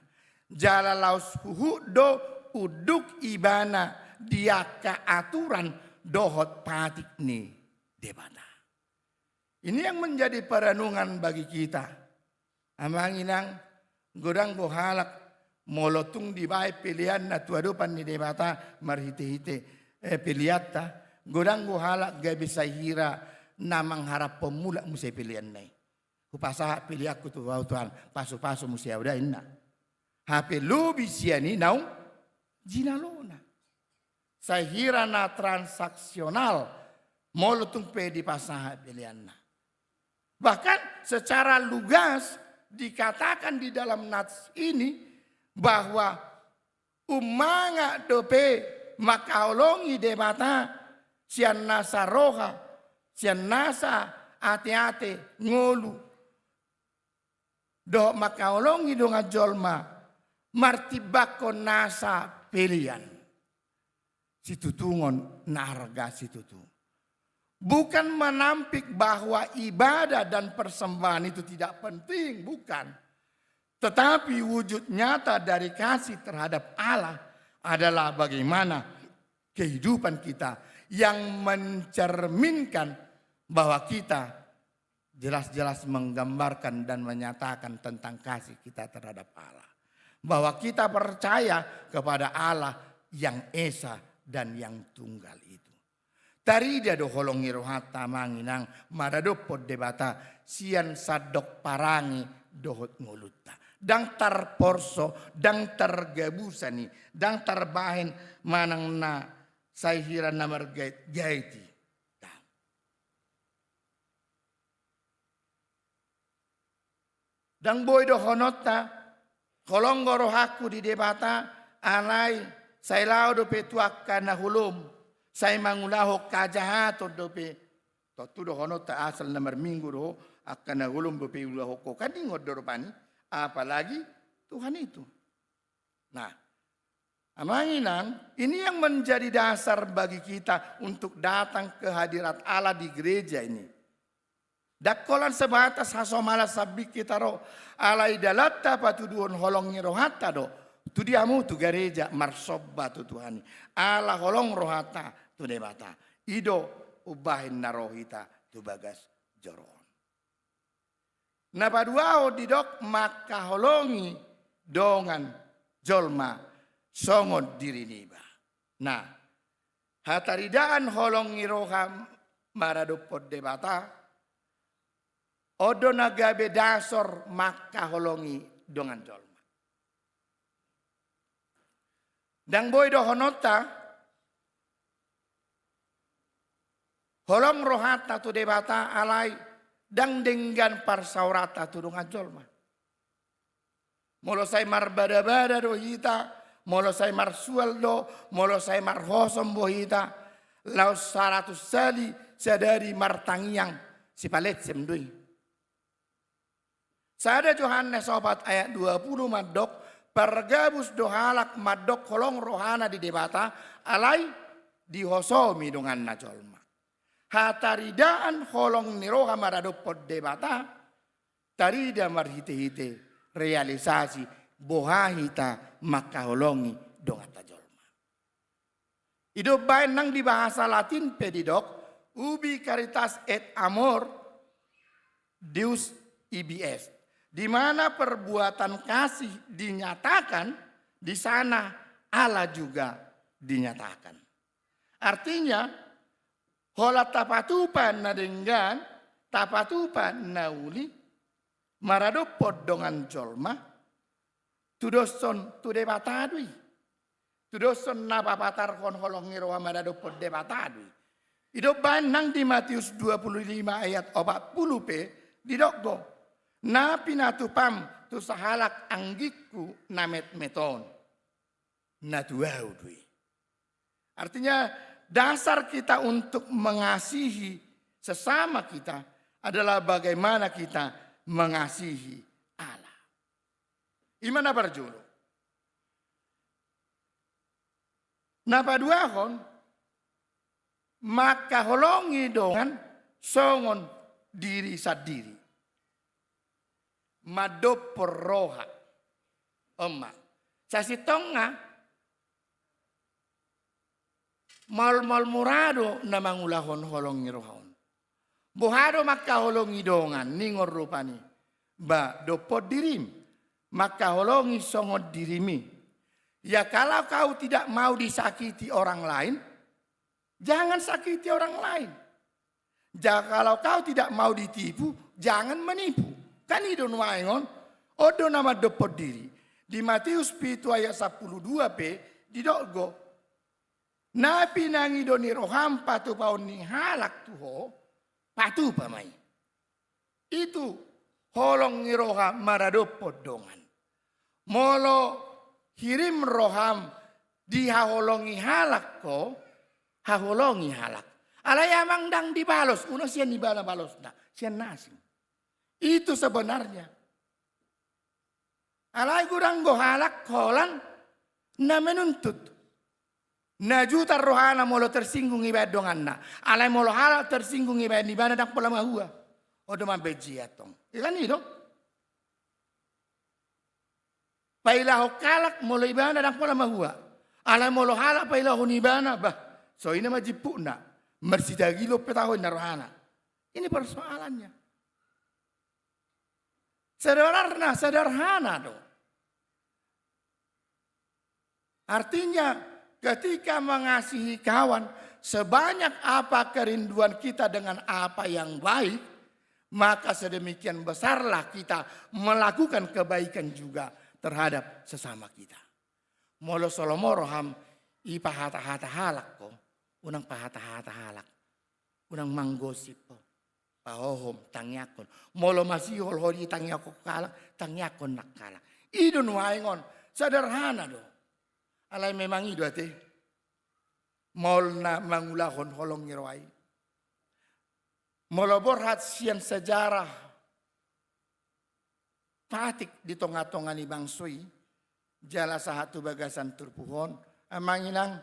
Jala laos huhut do unduk ibana di angka aturan dohot patik ni Debata. Ini yang menjadi perenungan bagi kita. Amang inang, godang do halak molo tung dibahen peleanna tu adopan ni Debata marhitehite, eh, peleanta, godang do halak gabe sai hira na mangharaphon mulak muse peleanna i. Hupasahat peleanku tu Ho Tuhan, pasupasu muse ahu da, inna. Hape lobi sian i naung jinalona. Sai hira na transaksional molo tung pe dipasahat peleanna. Bahkan secara lugas dikatakan di dalam nats ini bahwa ummanga dope mangkaholongi Debata sian nasa roha, sian nasa ateate, ngolu, dohot mangkaholongi dongan jolma martimbangkon nasa pelean. Situtungon na arga situtu. Bukan menampik bahwa ibadah dan persembahan itu tidak penting, bukan. Tetapi wujud nyata dari kasih terhadap Allah adalah bagaimana kehidupan kita yang mencerminkan bahwa kita jelas-jelas menggambarkan dan menyatakan tentang kasih kita terhadap Allah. Bahwa kita percaya kepada Allah yang Esa dan yang Tunggal itu. Tarida do holong ni rohanta, amang inang, maradophon Debata sian sandok parange dohot ngolunta. Ndang tarporso, ndang targabusan i, ndang tarbahen manang na sai hira na margaitgait i. Ndang. Ndang boi dohononta, holong do rohangku di Debata, alai sai laho dope tu angka na holom, sai mangulahon hajahaton dope. Tontu dohononta asal na marminggu do ho, angka na holom dope iulahon ho, kan ingot do rupani, apalagi Tuhan itu. Nah, amang inang, ini yang menjadi dasar bagi kita untuk datang ke hadirat Allah di gereja ini. Ndang holan sebatas hasomalan sambing hita ro, alai dalanta patuduhon holong ni rohanta do tu dia hamu tu gareja marsomba tu Tuhan i. Ala holong rohanta tu Debata, i do umbahen na ro hita tu bagas joro on. Na paduahon didok mangkaholongi dongan jolma songon diri niba. Nah, hataridaan holong ni roha maradophon Debata, on do na gabe dasor mangkaholongi dongan jolma. Ndang boi dohononta, holong rohanta tu Debata alai ndang denggan parsaoranta tu dongan jolma. Molo sai marbadabada do hita, molo sai marsual do, molo sai marhosom do hita, laos saratus sali sadari martangiang, sipaletsem do i. Sada Johannes opat ayat dua puluh mandok, pargabus do halak mandok holong rohana di Debata, alai dihosomi donganna jolma. Hataridaan holong ni roha maradophon Debata, tarida marhitehite realisasi boha hita mangkaholongi donganta jolma. I do umbahen nang di bahasa Latin pe didok, ubi caritas et amor, Deus ibis, di mana perbuatan kasih dinyatakan, di sana Allah juga dinyatakan. Artinya, holan tapatupa na denggan, tapatupa na uli, maradophon dongan jolma, tudoshon tu Debata do i. Tudoshon na papatarhon holong ni roha maradophon Debata do i. Didok baen nang di Matius dua puluh lima ayat opat puluh pe, didok do, na pinatupam tu sahalak anggingku na metmet on, na tu ahu do i. Artinya, dasar kita untuk mengasihi sesama kita adalah bagaimana kita mengasihi Allah. I ma na parjolo. Na paduahon, mangkaholongi dongan songon diri sandiri. Mandophon roha. On ma. Sasintongna, maol-maol mura do na mangulahon holong ni roha on. Boha do mangkaholongi dongan, ningon rupani. Ba, dophon dirim. Mangkaholongi songon dirimi. Ya, kalau kau tidak mau disakiti orang lain, jangan sakiti orang lain. Ja, kalau kau tidak mau ditipu, jangan menipu. Kan i do nuaeng on, on do na mandophon diri. Di Matius pitu ayat sampulu dua pe, didok do, na pinangido ni roham patupaon ni halak tu ho, patupa ma i. Itu holong ni roha maradophon dongan. Molo hirim roham dihaholongi halak ho, haholongi halak. Alai amang ndang dibalos, unang sian ibana balosna, sian na asing. Itu sebenarnya. Alai godang do halak holan na menuntut. Na jutar rohana molo tersinggung ibaen donganna. Alai molo halak tersinggung ibaen ibana ndang pola mahua. On do mambaen jea tong. I kan i do. Pailahon halak molo ibana ndang pola mahua. Alai molo halak pailahon ibana, bah, songon i ma jimputna. Marsitagilon pe taho inna rohana. Ini persoalannya. Sebenarnya sederhana do. Artinya, ketika mengasihi kawan, sebanyak apa kerinduan kita dengan apa yang baik, maka sedemikian besarlah kita melakukan kebaikan juga terhadap sesama kita. Molo so lomo roham, i pahatahata halak ho, unang pahatahata halak. Unang manggosip ho. Pahohom, tangiangkon. Molo masihol ho di tangiangkon halak, tangiangkon nang halak. I do nuaeng on, sederhana do. Alai memang i do ate. Maol na mangulahon holong ni roha i. Molo borhat sian sejarah patik di tongatonga ni bangso i, jala sahat tu bagasan turpuk on, amang inang,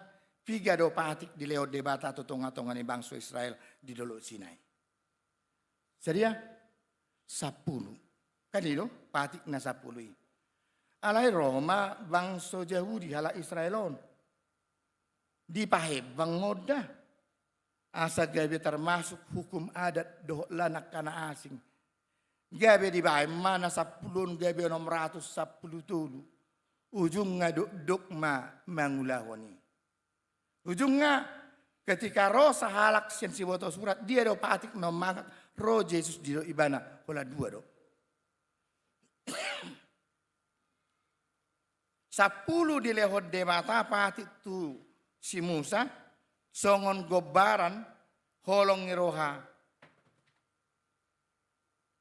piga do patik dilehon Debata tu tongatonga ni bangso Israel di Dolok Sinai? Sadia? Sampulu. Kan i do, patik na sampulu i. Alai ro ma bangso Jahudi halak Israel on. Dipahembang ma on da. Asa gabe termasuk hukum adat dohot lan angka na asing. Gabe dibaen ma na sampulu on gabe onom ratus sampulu tolu. Ujungna dokdok ma mangulahon i. Ujungna ketika ro sahalak sian siboto surat, dia do patik na mangat, ro Jesus didok ibana, holan dua do. Sampulu dilehon Debata patik tu si Musa, songon gombaran holong ni roha.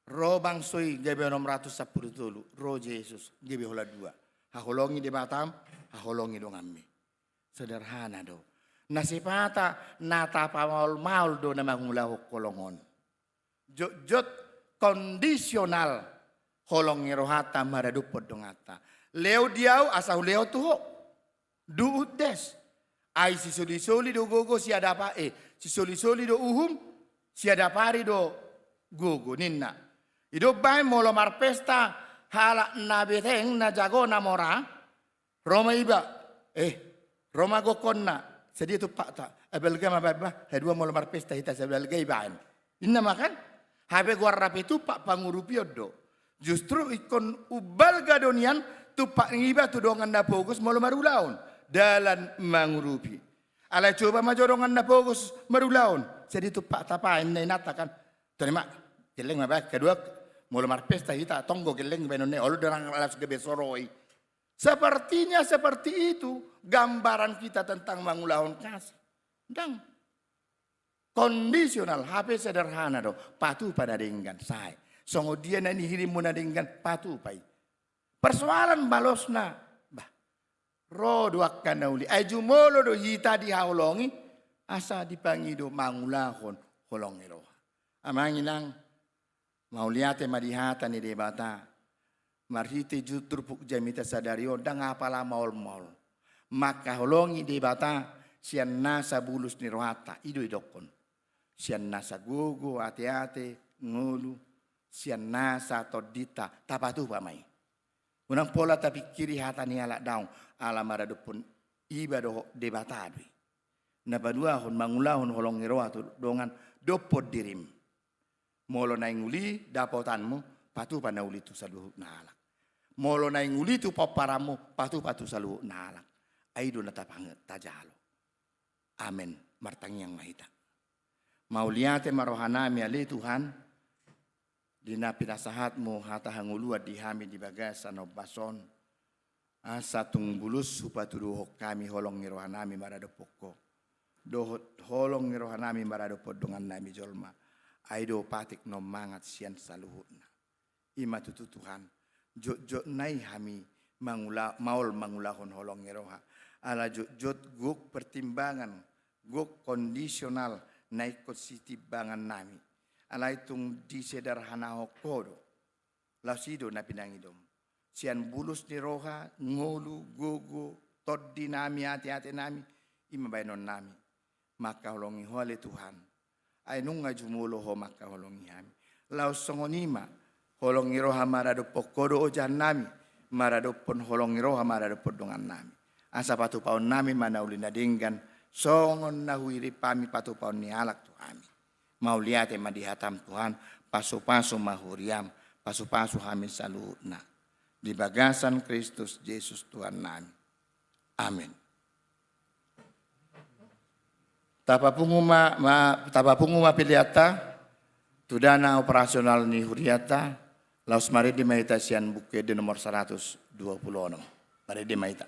Ro bangso i gabe onom ratus sampulu tolu, ro Jesus gabe holan dua. Haholongi Debatam, haholongi donganmi. Sederhana do. Na sipata na tapamaolmaol do na mangulahon holong on. Jotjot kondisional holong ni rohanta maradophon donganta. Lehon di ahu asa hulehon tu ho. Do ut des. Ai sisolisoli do gogo siadap ari, eh, sisolisoli do uhum siadap ari do gogo ninna. I do umbahen molo marpesta halak na beteng na jago na mora, ro ma iba, eh, ro ma gokkonna, sadia tumpakta, eh, balga ma baen bah, haduan molo marpesta hita sai balga ibaen. Ninna ma kan? Hape goarna pe tumpak pangurupion do. Justru ingkon umbalga do nian tumpak ni iba tu dongan na pogos molo marulaon, dalan mangurupi. Alai coba ma jo dongan na pogos marulaon, sai ditumpakhon ma inanta kan. Toni ma, gelleng ma baen haduan, molo marpesta hita tonggo gelleng baenonna, olo do ndang laos gabe soroi. Sepertinya seperti itu gambaran kita tentang mangulahon kasih. Ndang. Kondisional, hape sederhana do, patupa na denggan, sae. Songon dia na nihirimmu na denggan, patupa i. Persoalan balosna, bah, ro do angka na uli. Ai jumolo do hita dihaholongi, asa dipangido mangulahon holong ni roha. Amang inang, mauliate ma di hata ni Debata. Marhite jutur puk jamita sadari on ndang apala maol-maol. Mangkaholongi Debata sian nasa bulus ni rohanta, i do idokkon. Sian nasa gogo, ate-ate, ngolu, sian nasa tondinta, tapatupa ma i. Unang pola tapingkiri hata ni halak, daong, ala maradophon iba dohot Debata do i. Na paduahon mangulahon holong ni roha tu dongan, dophon dirim. Molo naeng uli dapotanmu, patupa na uli tu saluhutna halak. Molo naeng uli tu pomparanmu, patupa tu saluhutna halak. Ai i do na tapang-, tajalo. Amen. Martangiang ma hita. Mauliate ma rohanami ale Tuhan, di na pinasahatmu hata hangoluan di hami di bagasan ombas on, asa tung bulus hupatuduhon hami holong ni rohanami maradophon Ho, dohot holong ni rohanami maradophon dongannami jolma, ai do patik na mangan sian saluhutna. I ma tutu Tuhan, jotjot nai hami mangula-, maol mangulahon holong ni roha, ala jotjot gok pertimbangan, gok kondisional na ingkon sitimbangannami. Alai tung disederhanahon Ho do. Laos i do na pinangidom. Sian bulus ni roha, ngolu, gogo, tondinami, ate-atenami, i ma baenonnami. Mangkaholongi Ho ale Tuhan. Ai nunga jumolo Ho mangkaholongi hami. Laos songon i ma, holong ni roha maradophon Ho do ojahannami, maradophon holong ni roha maradophon dongannami. Asa patupaonnami ma na uli na denggan, songon na huirimhon hami patupaon ni halak tu hami. Mauliate ma di hataM Tuhan, pasupasu ma huriaM, pasupasu hami saluhutna. Di bagasan Kristus Jesus Tuhannami. Amen. Tapapungu ma, ma, tapapungu ma peleanta, tu dana operasional ni hurianta, laos marende ma hita sian Buku Ende nomor saratus dua pulu onom. Marende ma hita.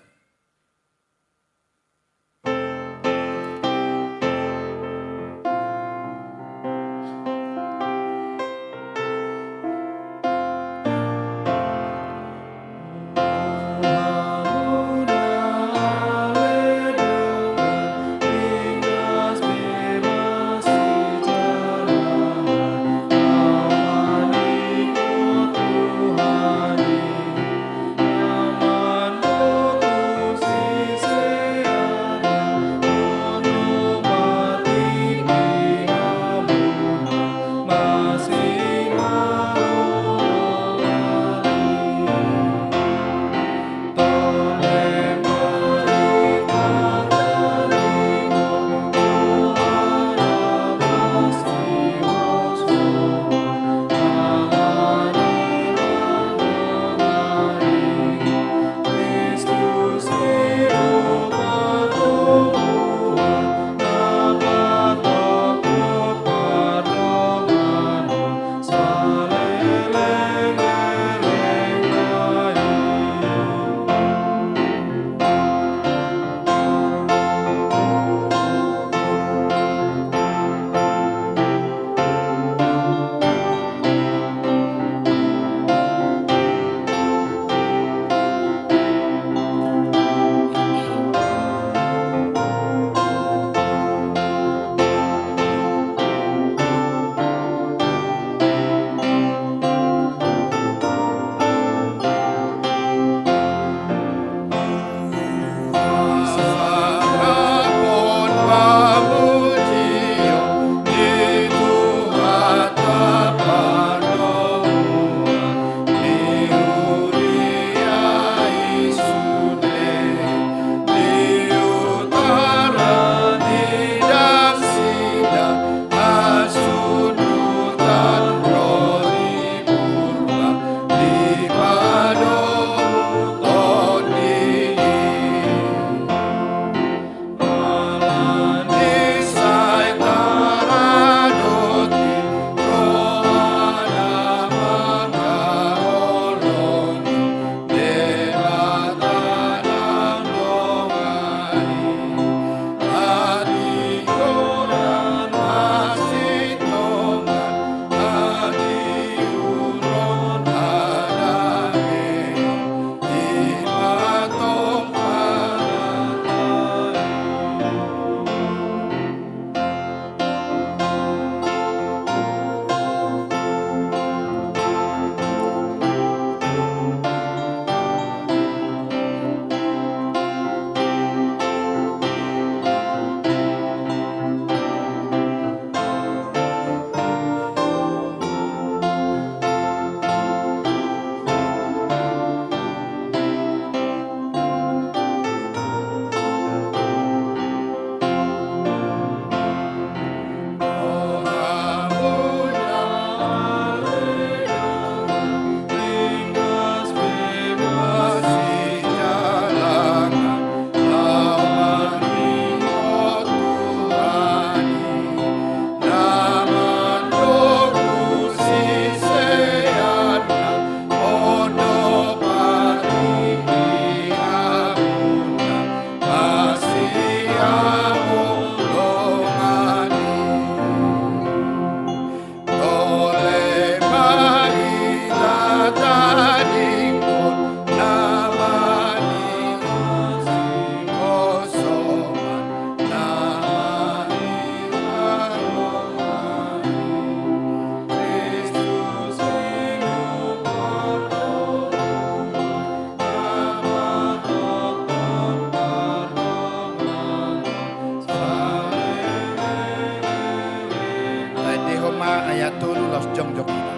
Taendehon ma ayat tolu laos jongjong hita.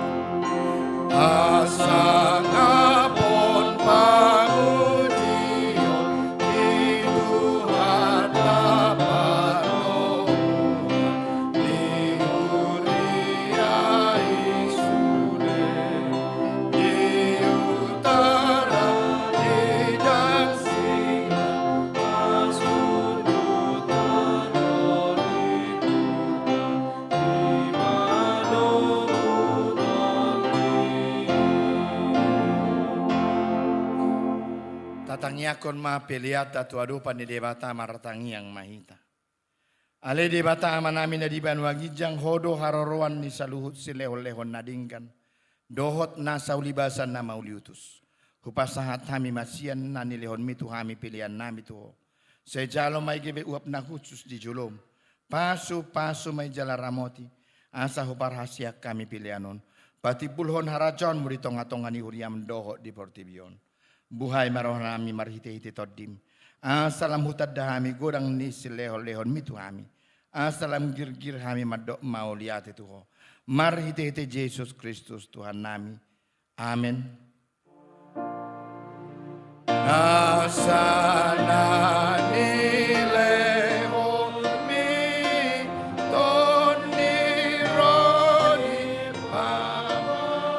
Asa ngapon pangujion di Tuhanta parnomuan di huria i sude, di utara, di dangsingan, pasundutan do di huta, di panomuan i. Tatangiangkon ma peleanta tu adopan ni Debata, martangiang ma hita. Ale Debata Amanami na di banua ginjang, Ho do haroroan ni saluhut silehonlehon na denggan dohot nasa ulibasan na mauliutus. Hupasahat hami ma sian na nilehonMi tu hami peleannami tu Ho. Sai jalo ma i gabe uap na hushus di joloM. Pasupasu ma i jala ramoti, asa huparhaseang hami pelean on patimbulhon harajaonMu di tongatonga ni huriaM dohot di portibi on. Buhai ma rohanami marhitehite TondiM, asa lam hutanda hami godang ni silehonlehonMi tu hami, asa lam girgir hami mandok mauliate tu Ho. Marhitehite Jesus Kristus Tuhannami. Amen. Nasa na nilehonMi, Tondi ro di pamanaku.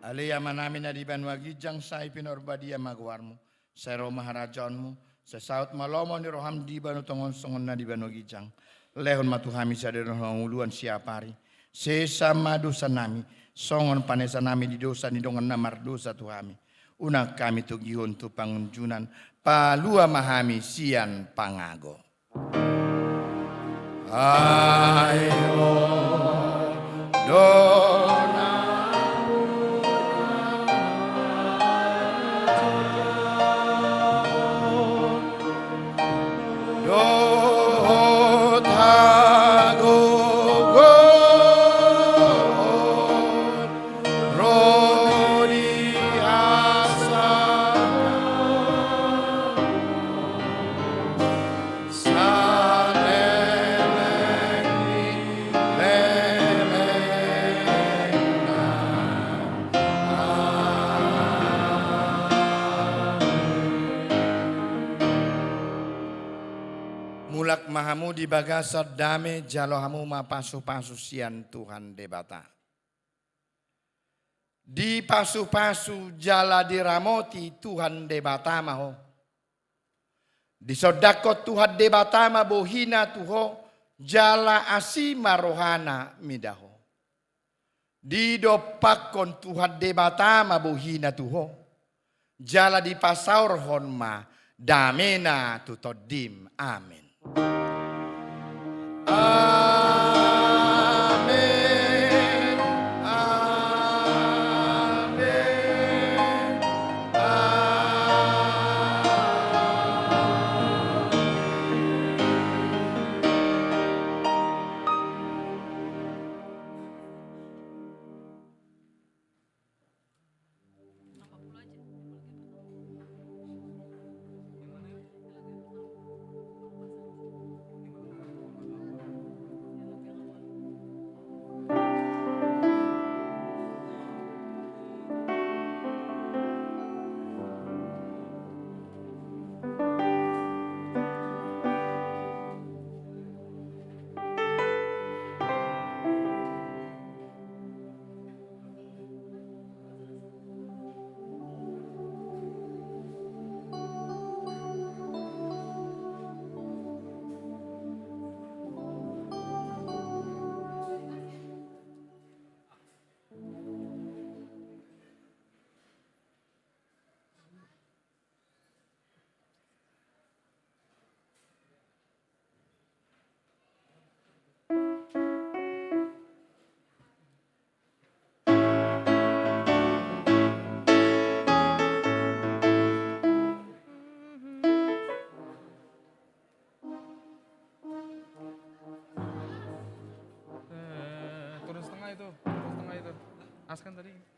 Ale Amanami na di banua ginjang, sai pinarbadia ma goarMu. Sai ro ma harajaonMu. Sai saut ma lomo ni rohaM di banua tonga on songon na di banua ginjang. Lehon ma tu hami sadari on hangoluan siapari. Sesa ma dosanami, songon panesanami di dosa ni dongan na mardosa tu hami. Unang hami togihon tu pangunjunan, palua ma hami sian pangago. Ai Ho do nampuna dohot hagogoon ro di hasangapon. Saleleng ni lelengna. Amen. Mulak ma hamu di bagasan dame, jalo hamu ma pasupasu sian Tuhan Debata. Dipasupasu jala diramoti Tuhan Debata ma ho. Disondangkon Tuhan Debata ma bohina tu ho, jala asi ma rohana mida ho. Didompakkon Tuhan Debata ma bohina tu ho, jala dipasaorhon ma damena tu tondim. Amen. Amen. Amen. Amen. Askan tadi.